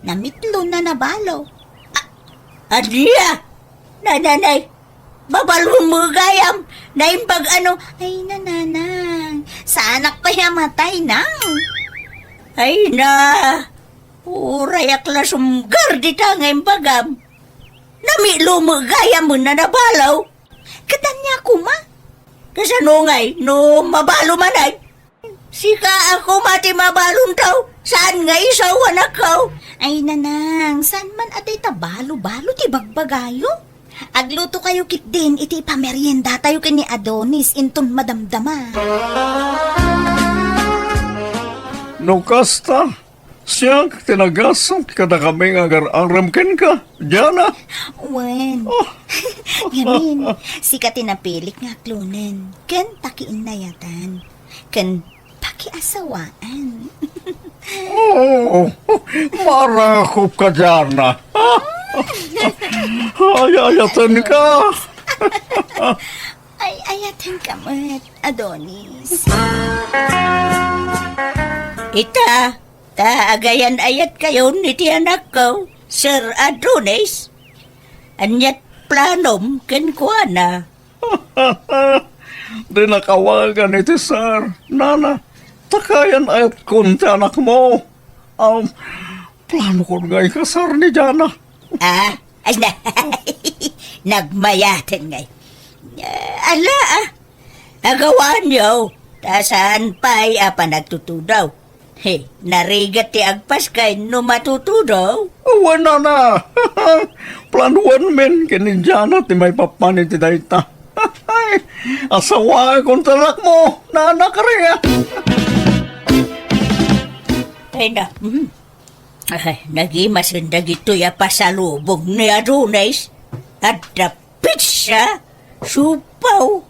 Namitlon a balo. A-, ania? Nananay, babalon met gayam, naimbag a no, ay, Nanang, saanak pay a matay, Nang. Ay na, uray ak la sumgar dita nga imbagam. Namitlon met gayam a balo. Ket ania koma? Kasano ngay no mabalo manen? Sika a koma ti mabalonto, saan nga isu a anakko? Ay, Nanang, saan man a dayta balo-balo ti bagbagayo? Aglutokayo ketdin iti ipameriendatayo ken ni Adonis inton madamdama. No kasta, siak ti nagasat kadakami nga agar-arem kenka, Jana. Wen. Oh. Ngamin, sika ti napilik nga aklonen ken pakiinnayatan ken pakiasawaan. Oh, marakop ka, Jana. Ay-ayatenka. Ay-ayatenka met, Adonis. Ita, ta agayan-ayatkayon iti anakko, Sir Adonis. Aniat planom kenkuana? Dinak awagan iti sir, Nana. Ta agayan-ayatkon ti anakmo. Um, planokon nga ikasar ni Jana. Ah, ay na. Nagmayaten ngay. Ah, ala, ah. Agawanyo, ta saan pay a panagtutudo. He, narigat ti agpaskay no matutudo. Wen, Nana. Planuenmin ken ni Jana ti maipapan iti dayta. Asawaekon ti anakmo, Nana, kari. Ay na. Mhm. Ay, nagimasen dagitoy a pasalubong ni Adonis. Adda pizza, siopaw,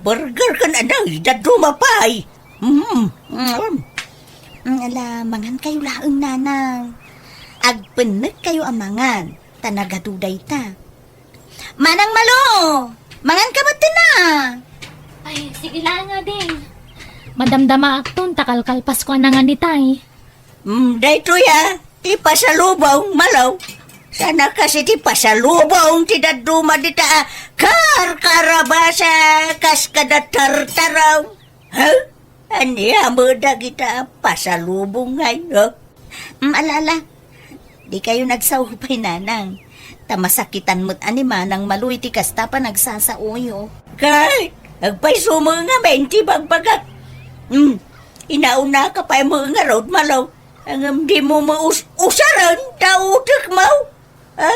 burger ken anay, dadduma pay. Mm, mm. Mm, ala, mangankayo laeng, Nanang. Agpennekkayo a mangan, ta nagadu dayta. Manang Malo, manganka met, Nana. Ay, sige laeng, Ading. Madamdamaakton ta kalkalpasko a nangan itay. Mm, daytoy a, ti pasalubong, Malo. Saan a kas iti pasalubong ti dadduma dita a karkarabasa kas kada tartaraw. Ha? Ania met dagita a pasalubong ngay, ha? Mm, ala, ala. Dikayo nagsao pay, Nanang. Ta masakitan met a ni Manang Malo iti kasta a panagsasaoyo. Kay, agpayso met ngamin ti bagbagak. Hmm, inaunaka pay met ngarud, Malo. Ngem dimo met us-, usaren ta utekmo. Ha?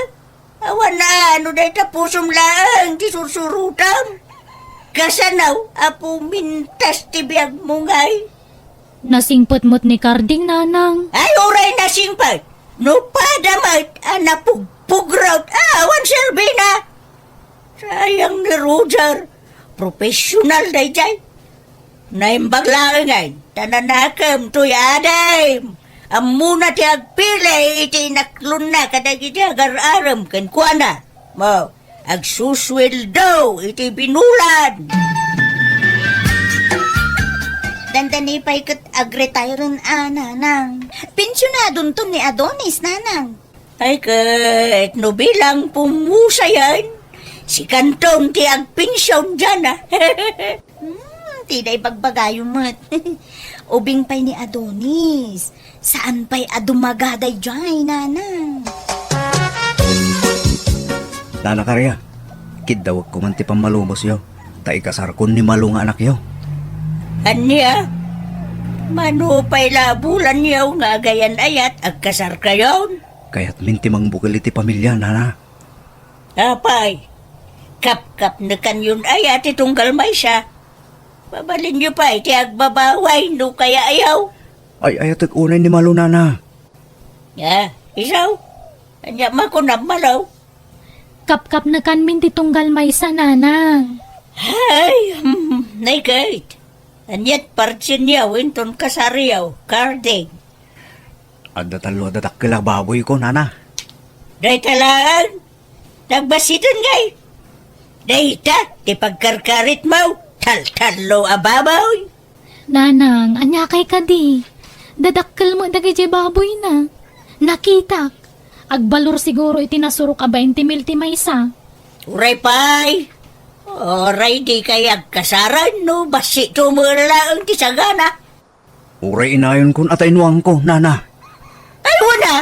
Awan a no dayta pusom laeng ti sursurotam. Kasano a pumintas ti biagmo ngay? Nasingpet met ni Karding, Nanang. Ay, uray nasingpet. No pada met a napugpugrot, awan serbina. Sayang ni Roger. Professional daydiay. Naimbag laengen, ta nanakem toy adim. Ammona ti agpili iti inaklonna kadagiti agar-arem kenkuana. Mo, agsusueldo iti binulan. Dandani pay ket agretire-en a, Nanang. Pensionadonton ni Adonis, Nanang. Ay ket, no bilang pumusayen, sikanton ti agpension diana. Hmm, ti da ibagbagayo met. Ubing pay ni Adonis. Saan pay a dumaga daydiay, Nanang? Nana Karia, kiddawekko man ti pammalubosyo, ta ikasarkon ni Malo nga anakyo. Ania? Mano pay la a bulanyo nga agayan-ayat, agkasarkayon? Kayatmin ti mangbukel iti pamilia, Nana. Apay, kapkapnekanyon aya ti tunggal maysa? Mabalinyo pay ti agbabaway no kayaayo. Ay-ayatek unay ni Malo, Nana. Ah, isu? Ania makunam, Malo? Kapkapnekanmin ti tunggal maysa, Nanang. Ay, hmm, nay ket. Aniat partienyo inton kasaryo, Karding? Adda tallo a dadakkel a baboyko, Nana. Dayta laeng? Nagbassiten ngay? Dayta ti pagkarkaritmo, taltallo a baboy. Nanang, aniakay kadi? Dadakkel met dagiti baboyna. Nakitak. Agbalor siguro iti nasurok a bainte mil ti maysa. Uray pay. Uray dikay agkasaran no bassitmo laeng ti sagana. Uray inayonkon a ta inuangko, Nana. Ay, wen a,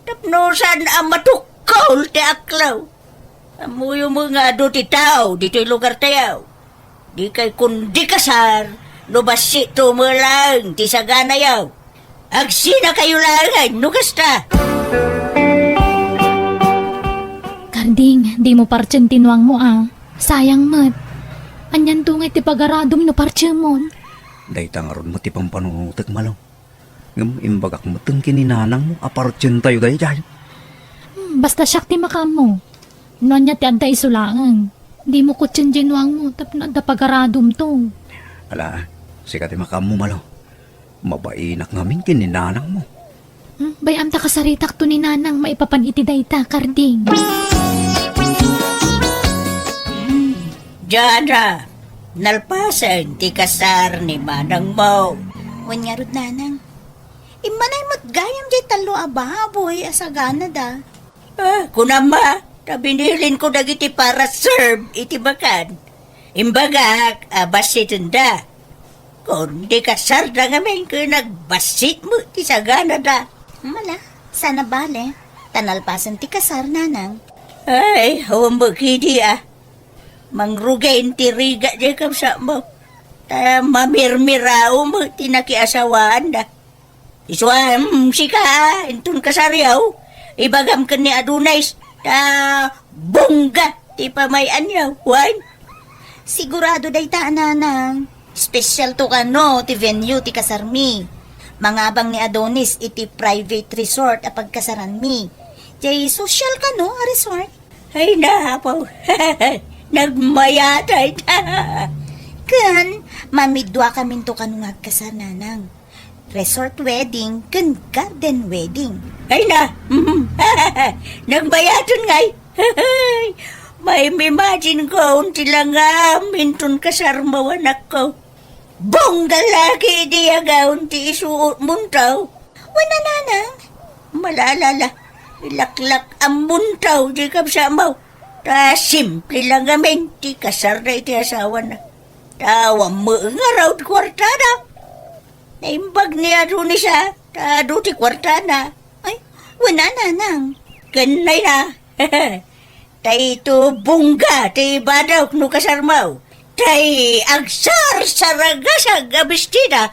tapno saan a matukkaw ti aklaw. Ammoyo met nga adu ti tao ditoy lugartayo. Dikay kundi kasar no bassitmo laeng ti saganayo. Agsinakayo laengen no kasta. Karding, dimo partien ti inuangmo a. Sayang met. Anianto ngay ti pagaradom no partiemon? Dayta ngarud met ti pampanunotek, Malo. Ngem imbagak metten ken ni nanangmo a partientayo daydiay. Hmm, basta siak ti makaammo. No ania ti adda isu laeng. Dimo kutien diay inuangmo tapno adda pagaradomto. Ala, sika ti makaammo, Malo. Mabainak ngamin ken ni nanangmo. Hmm, bay-am ta kasaritakto ni nanang maipapan iti dayta, Karding. Hmm, Jana, nalpasen ti kasar ni manangmo. Wen ngarud, nanang. Immanay met gayam diay tallo a baboy a saganada. Ah, kunam a, ta binilinko dagiti para serve iti bakan. Imbagak a bassitenda. Kundi kasarda ngamin ken agbassit met ti saganada. Mala, saan a bale, ta nalpasen ti kasar, nanang. Ay, awan met idi a. Mangrugi ti rigat diay kabsatmo. Ta mamirmirao met ti nakiasawaanda. Isu a, mm, sika, inton kasaryo, ibagam ken ni Adonis, ta bongga ti pamay-anyo, wen? Sigurado dayta, nanang. Specialto kano ti venue ti kasarmi. Mangabang ni Adonis iti private resort a pagkasaranmi. Diay social kano a resort. Ay, napaw. Nagmayat, ay. Ken, mamidduakaminto kano nga agkasar, nanang. Resort wedding ken garden wedding. Ay na, nagbayaton ngay. Maim-imagine ko ti langam inton kasarmo, anakko. Bongga laki idi agaon ti isuotmonto. Wen a, nanang. Malalala, ilaklak-ammonto diay kabsatmo. Ta simple lang ngamin ti kasarda iti asawana. Ta awan met ngarud kuartada. Naimbag ni Adonis a, ta adu ti kuartana. Ay, wen a, nanang. Ken nay na. Ta isu bongga ti ibadok no kasarmo. Tay agsarsaragasag a bestida.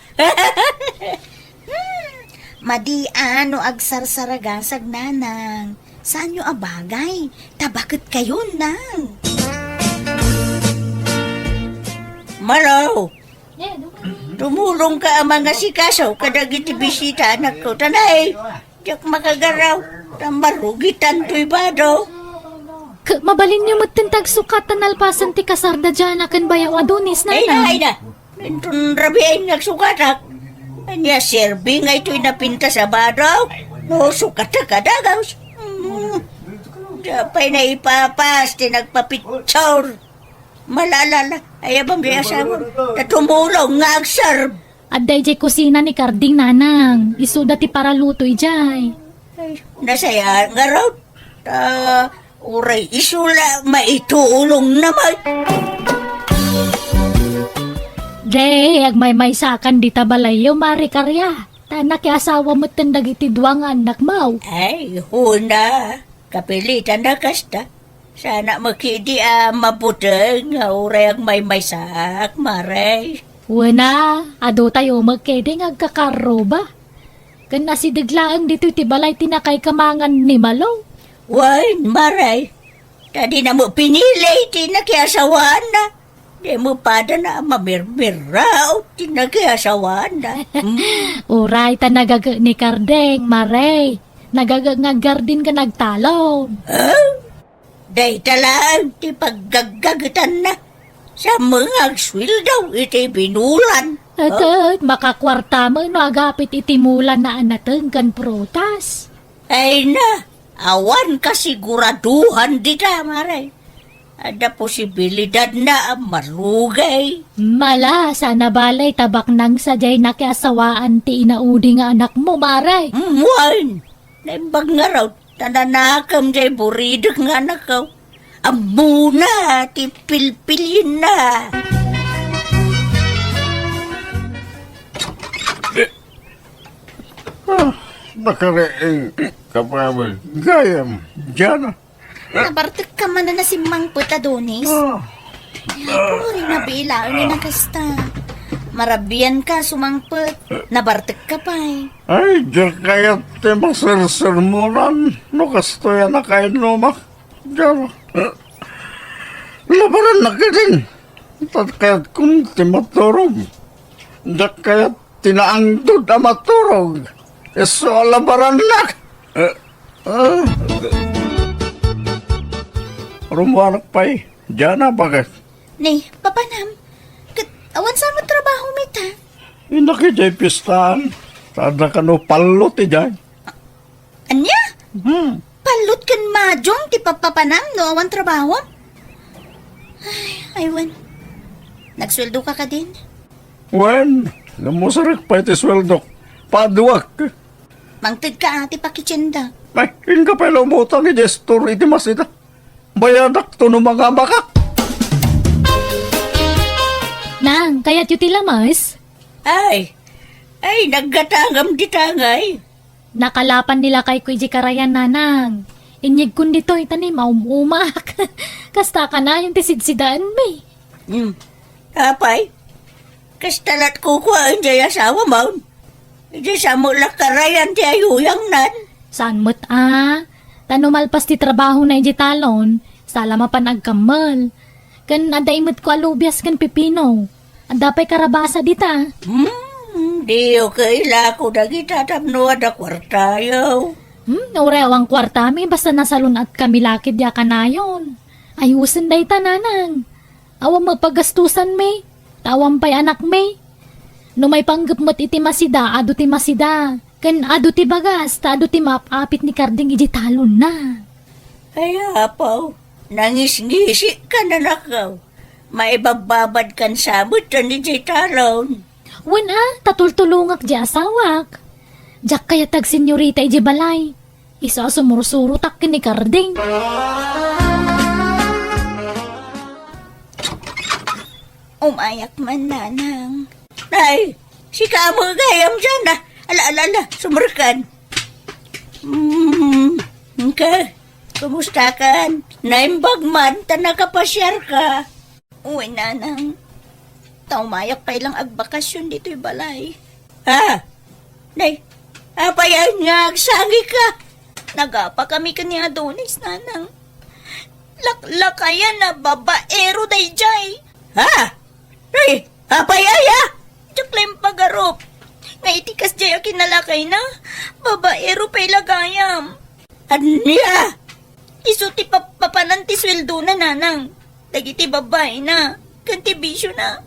Hmm, madi a no agsarsaragasag, nanang. Saanyo a bagay? Ta baketkayon, nang. Malo, Tumulongka a mangasikaso kadagiti bisita, anakko. Tanay, diak makagaraw. Ta marugitan toy bado. K-, mabalinyo metten ti agsukat ta nalpasen ti kasarda Jana ken Bayaw Adonis, Ay, Nanang. Ay na. Inton rabiin nga agsukatak. Ania, serbi nga itoy napintas a bado? No, sukatak a dagaw. Hmm. Diak pay naipapas ti nagpapitsor. Malalala, ay abam di asawa. Ta tumulong nga agserb. Adda idiay kusina ni Karding, Nanang. Isuda ti paraluto idiay. Ay, nasaya nga raw. Ta, uray isu la maitulong naman. Di, agmaymaysakan dita balayyo, Mare Karia. Ta nakiasawa metten dagiti dua nga annakmo. Ay, huna. Kapilitan na kasta. Sana makidi a mabuteng nga uray agmaymaysak, Mare. Wen a, adu tayo met ketdi nga agkakarruba. Ken asideg laeng ditoy ti balay ti nakaikamangan ni Malo. Wen, Mare. Ta di na met pinili ti nakiasawaanna. Di met padana a mamirmiraw ti nakiasawaanna. Hmm. Uray ta nagaget ni Kardeng, Mare. Nagaget nga aggardin ken agtalon. Huh? Dayta laeng ti paggaggagetanna. Sa mga agsueldo iti binulan. Ket, makakuarta met no agapit iti mulana a nateng ken prutas. Ay na, awan kasiguraduhan dita, Mare. Adda posibilidadna a marugay. Mala, sana balay ta baknang sadiay nakiasawaan ti inaudi nga anakmo, Mare. Mm, wen. Naimbag ngarud, ta nanakem jay buridek nga anakko. Ammona ti pilpilienna. Ah, nakariing ka pa man. Gayam, Jana. Nabartek ka man a nasimmangpet, Adonis. Ah. Ay, apuri, nabilaen ni na kasta. Marabian ka, sumangpet. Nabartek ka pay. Ay, diak kayat ti masersermonan no kastoy a nakainuma. Diak. Labaran na kadin. Tat kayat kun ti maturog. Diak kayat ti naangtod a maturog. Isu a labarannak. Eh, ah. Rumuanak pay. Diana, bakit? Ni, papanam. Ket awan sa met trabaho mi ta. Innak idiay pistaan. Sada kano pallo ti diay. Ania? Hmm. Pallot ken majong ti papapanam no awan trabaho? Ay, ay, wen. Nagsueldo ka kadin? Wen, namusarek pay ti sueldok. Paduak. Mangted ka, ati, pakitienda. Ay, inka pay la umutang iti store iti masida. Bayadak to no mangabaka. Nang, kayatyo ti lamas? Ay, ay, naggatangam di tangay. Nakalapan ni lakayko iti karayan, Nanang. Inyegkon ditoy, ta ni maum-umak. Kasta kanayon ti sidsidaanmi. Hmm. Apay, kasta lat kukuaen jay asawa maun. Iti samo la karayan ti ayuyangnan. Saan met a? Ta no malpas ti trabahona iti talon, sala mapan agkammel. Ken adda imetko a lubias ken pipino. Adda pay karabasa dita. Hmm, diyo kailako dagita tapno adda kuartayo. Hmm, uray awan kuartami, basta nasalun-at kami lakit di a kanayon. Ayusen dayta, Nanang. Awan mapagastusanmi, ta awan pay anakmi. No maipanggep met iti masida, adu ti masida. Ken adu ti bagas, ta adu ti maap-apit ni Karding iti talonna. Ay, apo, nangisngisi ka, nanakaw. Maibabbabad kan sabet kan iti talon. Wen a, ta tultulongak di asawak. Diak kayat agsenyorita iti balay. Isu a sumursurotak ken ni Karding. Umayak man, Nanang. Ay, sika mo gayam diay, ah. Ala, ala, ala, sumurkan. Hmm, ka, kumusta kan? Naimbag man, ta nakapasiar ka. Uy, Nanang. Ta umayak pay lang agbakasyon ditoy balay. Ha? Nay, apay nga agsangi ka? Nagapa kami ken ni Adonis, Nanang. Laklakayan a babaero daydiay. Ha? Nay, apay aya? Diak la impagarup. Nga iti kasdiay a kinalakayna, babaero pay la gayam. Ania? Isu ti pap-, papanan ti sueldona, nanang. Dagiti babaina, ken ti bisiona.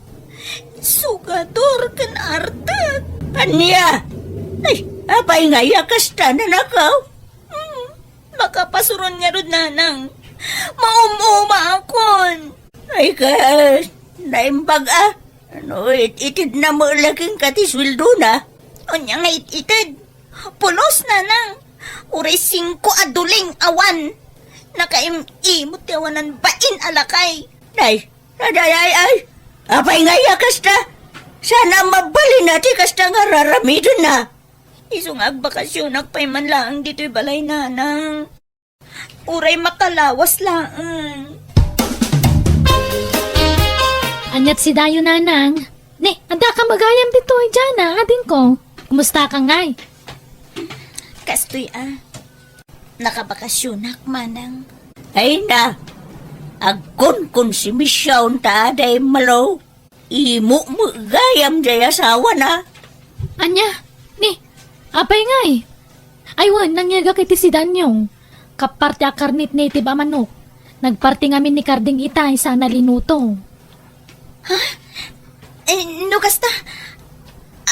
Sugador ken artek. Ania? Ay, apay nga iya kasta, nanakaw? Hmm, makapasuron ngarud, nanang. Maum-umaakon. Ay, kas, naimbag a. Ano, it-, itid na mo laking kati sueldona? Anya nga it-, ited? Pulos, nanang. Uray singko a duling awan. Nakaim-imot ti awanan bain a lakay. Nay, nay, nay, ay, ay. Apay nga iya kasta? Sana mabalin na ti kasta nga raramidenna. Isu nga agbakasionak pay man laeng ditoy balay, nanang. Uray makalawas laeng. Aniat si Dayo, nanang? Ni, adda ka magayam ditoy, Jana, adingko. Kumusta ka ngay? Kastoy a. Nakabakasionak, manang. Ay na, agkunkonsimision ta aday malo. Imo met gayam jay asawana. Ania? Ni, apay ngay? Ay wen, nangyegak iti sidanyo. Kappar ti akarnit native a manok. Nagparti ngamin ni Karding itay sana linuto. Ha? Eh, no kasta,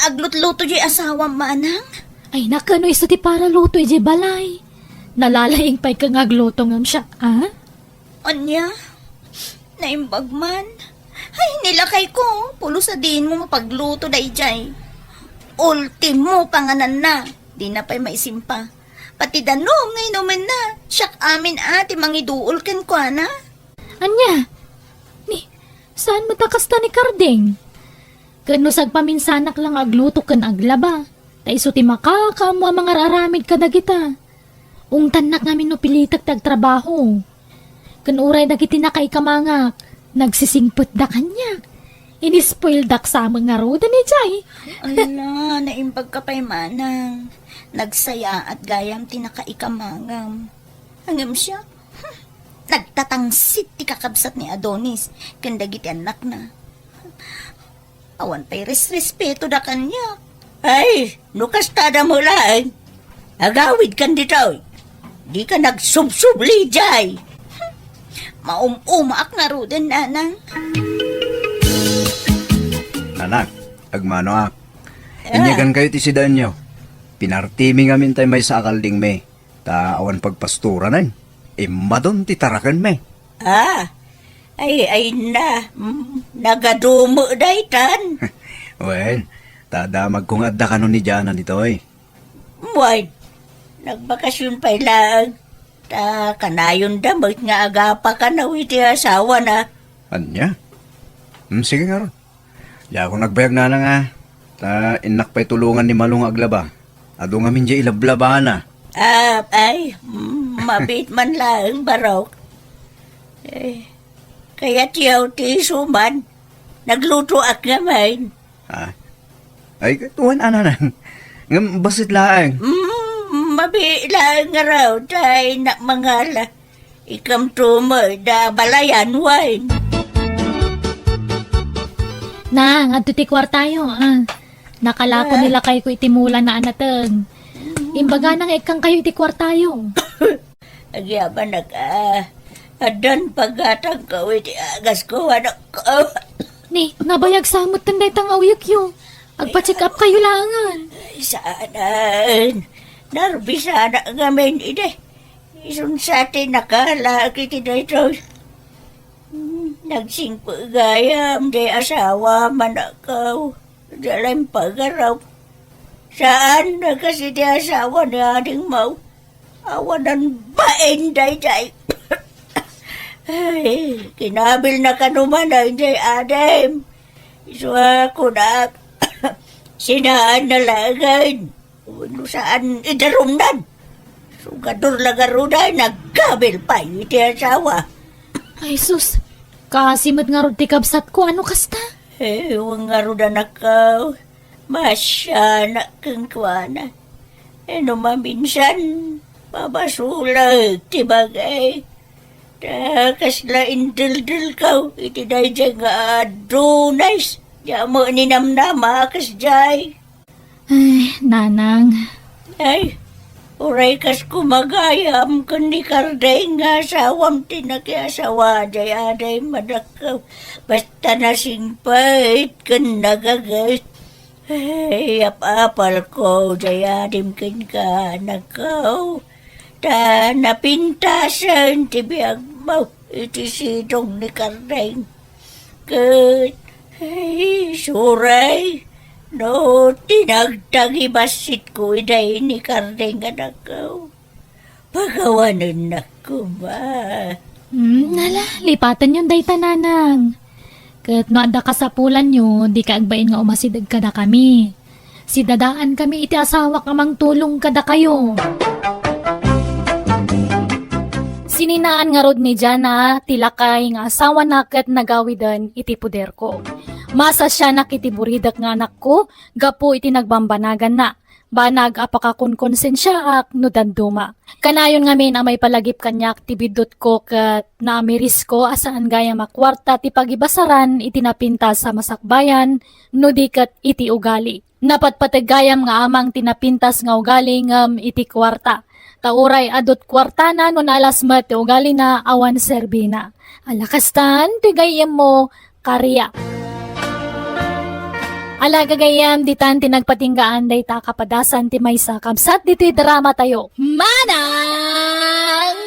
aglutluto jay asawam, manang? Ay, nakano isu ti paraluto ijay balay? Nalalaing pay ka nga agluto ngem siak, a? Ania? Naimbag man? Ay, nilakay ko. Pulos a diin mo mapagluto dayjay. Ultimo pangananna. Dina pay maisimpa. Pati danum nga inumenna. Siak amin a ti mangiduol kenkuana. Ania? Ni, saan met a kasta ni Karding? Ken no sagpaminsanak la nga agluto ken aglaba, ta isu ti makakaammo a mangar-aramid kadagita. Ungtannak ngamin no pilitek ti agtrabaho. Ken uray dagiti nakaikamangak, nagsisingpetda kaniak. Inispoildak sa met ngaruden idiay. Ala, naimbag ka pay manang. Nagsayaat gayam ti nakaikamangam. Ngem siak, hmm, nagtatangsit ti kakabsat ni Adonis ken dagiti annakna. Awan pay resrespetoda kaniak. Ay, no kastada met laeng, agawidkan ditoy. Dika nagsubsubli idiay. Maum-umaak ngaruden, nanang. Anak, agmanoak. Ah. Inyagankayo ti sidanyo. Pinartimi ngamin tay maysa a kaldingmi. Ta awan pagpasturanen, immadon ti tarakenmi. Ah, ay, ay na, mm, nagadumo daytan. Wen, ta damagko nga adda kano ni Jana ditoy. Wen, nagbakasion pay laeng. Ta kanayonda met nga agapa kano iti asawana. Ania? Hmm, sige ngarud. Diakon agbayag nanang a, ta innak pay tulongan ni Malo nga aglaba. Adu ngamin diay ilablabana. Ah, ay, mm, mabiit man laeng, Barok. Eh, kayatyo ti isu man. Naglutoak ngamin. Ha? Ay, tuan a nanang. Ngem bassit laeng. Mm, mabiit laeng ngarud, ay, nak mangala. Ikamto met da balayan, wen. Nang, adto ti kuartayo, ah. Nakalako ni lakayko iti mulana a nateng. Imbagana nga ikkankayo iti kuartayo. Agyamanak, ah. Addan paggatangko iti agasko, anak. Ni, nabayag sa metten dayta nga uyekyo. Agpa-check up kayo laengen. Ay, saan? Narbisanak ngamin idi. Isun sa ti nakalaak iti daytoy. Hmm, nagsingpet gayam, di asawa, manakaw. Di la impagarup. Saan na kasi ti asawa ni adingmo? Awanan bain daydiay. Ay, kinabilna kano man daydiay adim. Isu a kunak, sinaanna laengen. Wenno saan idarumnan. Sugador la ngarud a nagkabil pay iti asawa. Ay, sus! Kaasi met ngarud ti kabsatko, ano kasta? Eh, wen ngarud, anakko. Masianak kenkuana. Eh, no maminsan, mabasolek ti bagay. Ta kasla indeldelko iti daydiay nga adunay. Diak met ninamnama a kasdiay. Ay, nanang. Ay, uray kas kumagayam ken ni Kardeng nga asawam ti nakiasawa, jay adim, anakko. Basta nasingpet ken nagaget. Ay, apapalko, jay adim kenka, anakko. Ta napintasen ti biagmo iti sidong ni Kardeng. Ket, ay, suray, no tinagtagibasitko iday ni Kardeng, anakko. Pagawanennak koma. Hmm, ala, lipatanyon dayta, nanang. Ket no adda kasapulanyo, dika agbain nga umasideg kadakami. Sidadaankami iti asawak a mangtulong kadakayo. Sininaan ngarud ni Jana ti lakay nga asawana ket nagawiden iti poderko. Masasianak iti buridek nga anakko gapu iti nagbambanaganna. Banag a pakakonkonsensiaak no dadduma. Kanayon ngamin a maipalagip kaniak ti biddutko ket naamirisko a saan gayam a kuarta ti pagibasaran iti napintas a masakbayan no di ket iti ugali. Napatpateg gayam nga amang ti napintas nga ugali ngem iti kuarta. Ta uray adut kuartana no naalas met ti ugalina awan serbina. Ala kastan ti gayyemmo, Karia. Ala gagayyem, ditan ti nagpatinggaan dayta a kapadasan ti maysa kabsat ditoy drama tayo. Manang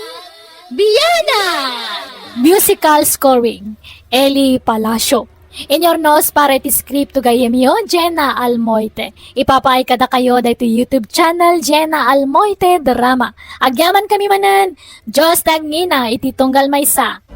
Biana! Musical scoring, Eli Palacio. Inyurnos para iti script to gayyemyo, Jenna Almoite. Ipapaay kadakayo daytoy YouTube channel, Jenna Almoite Drama. Agyamankami manen, Dios ti agngina iti tunggal maysa.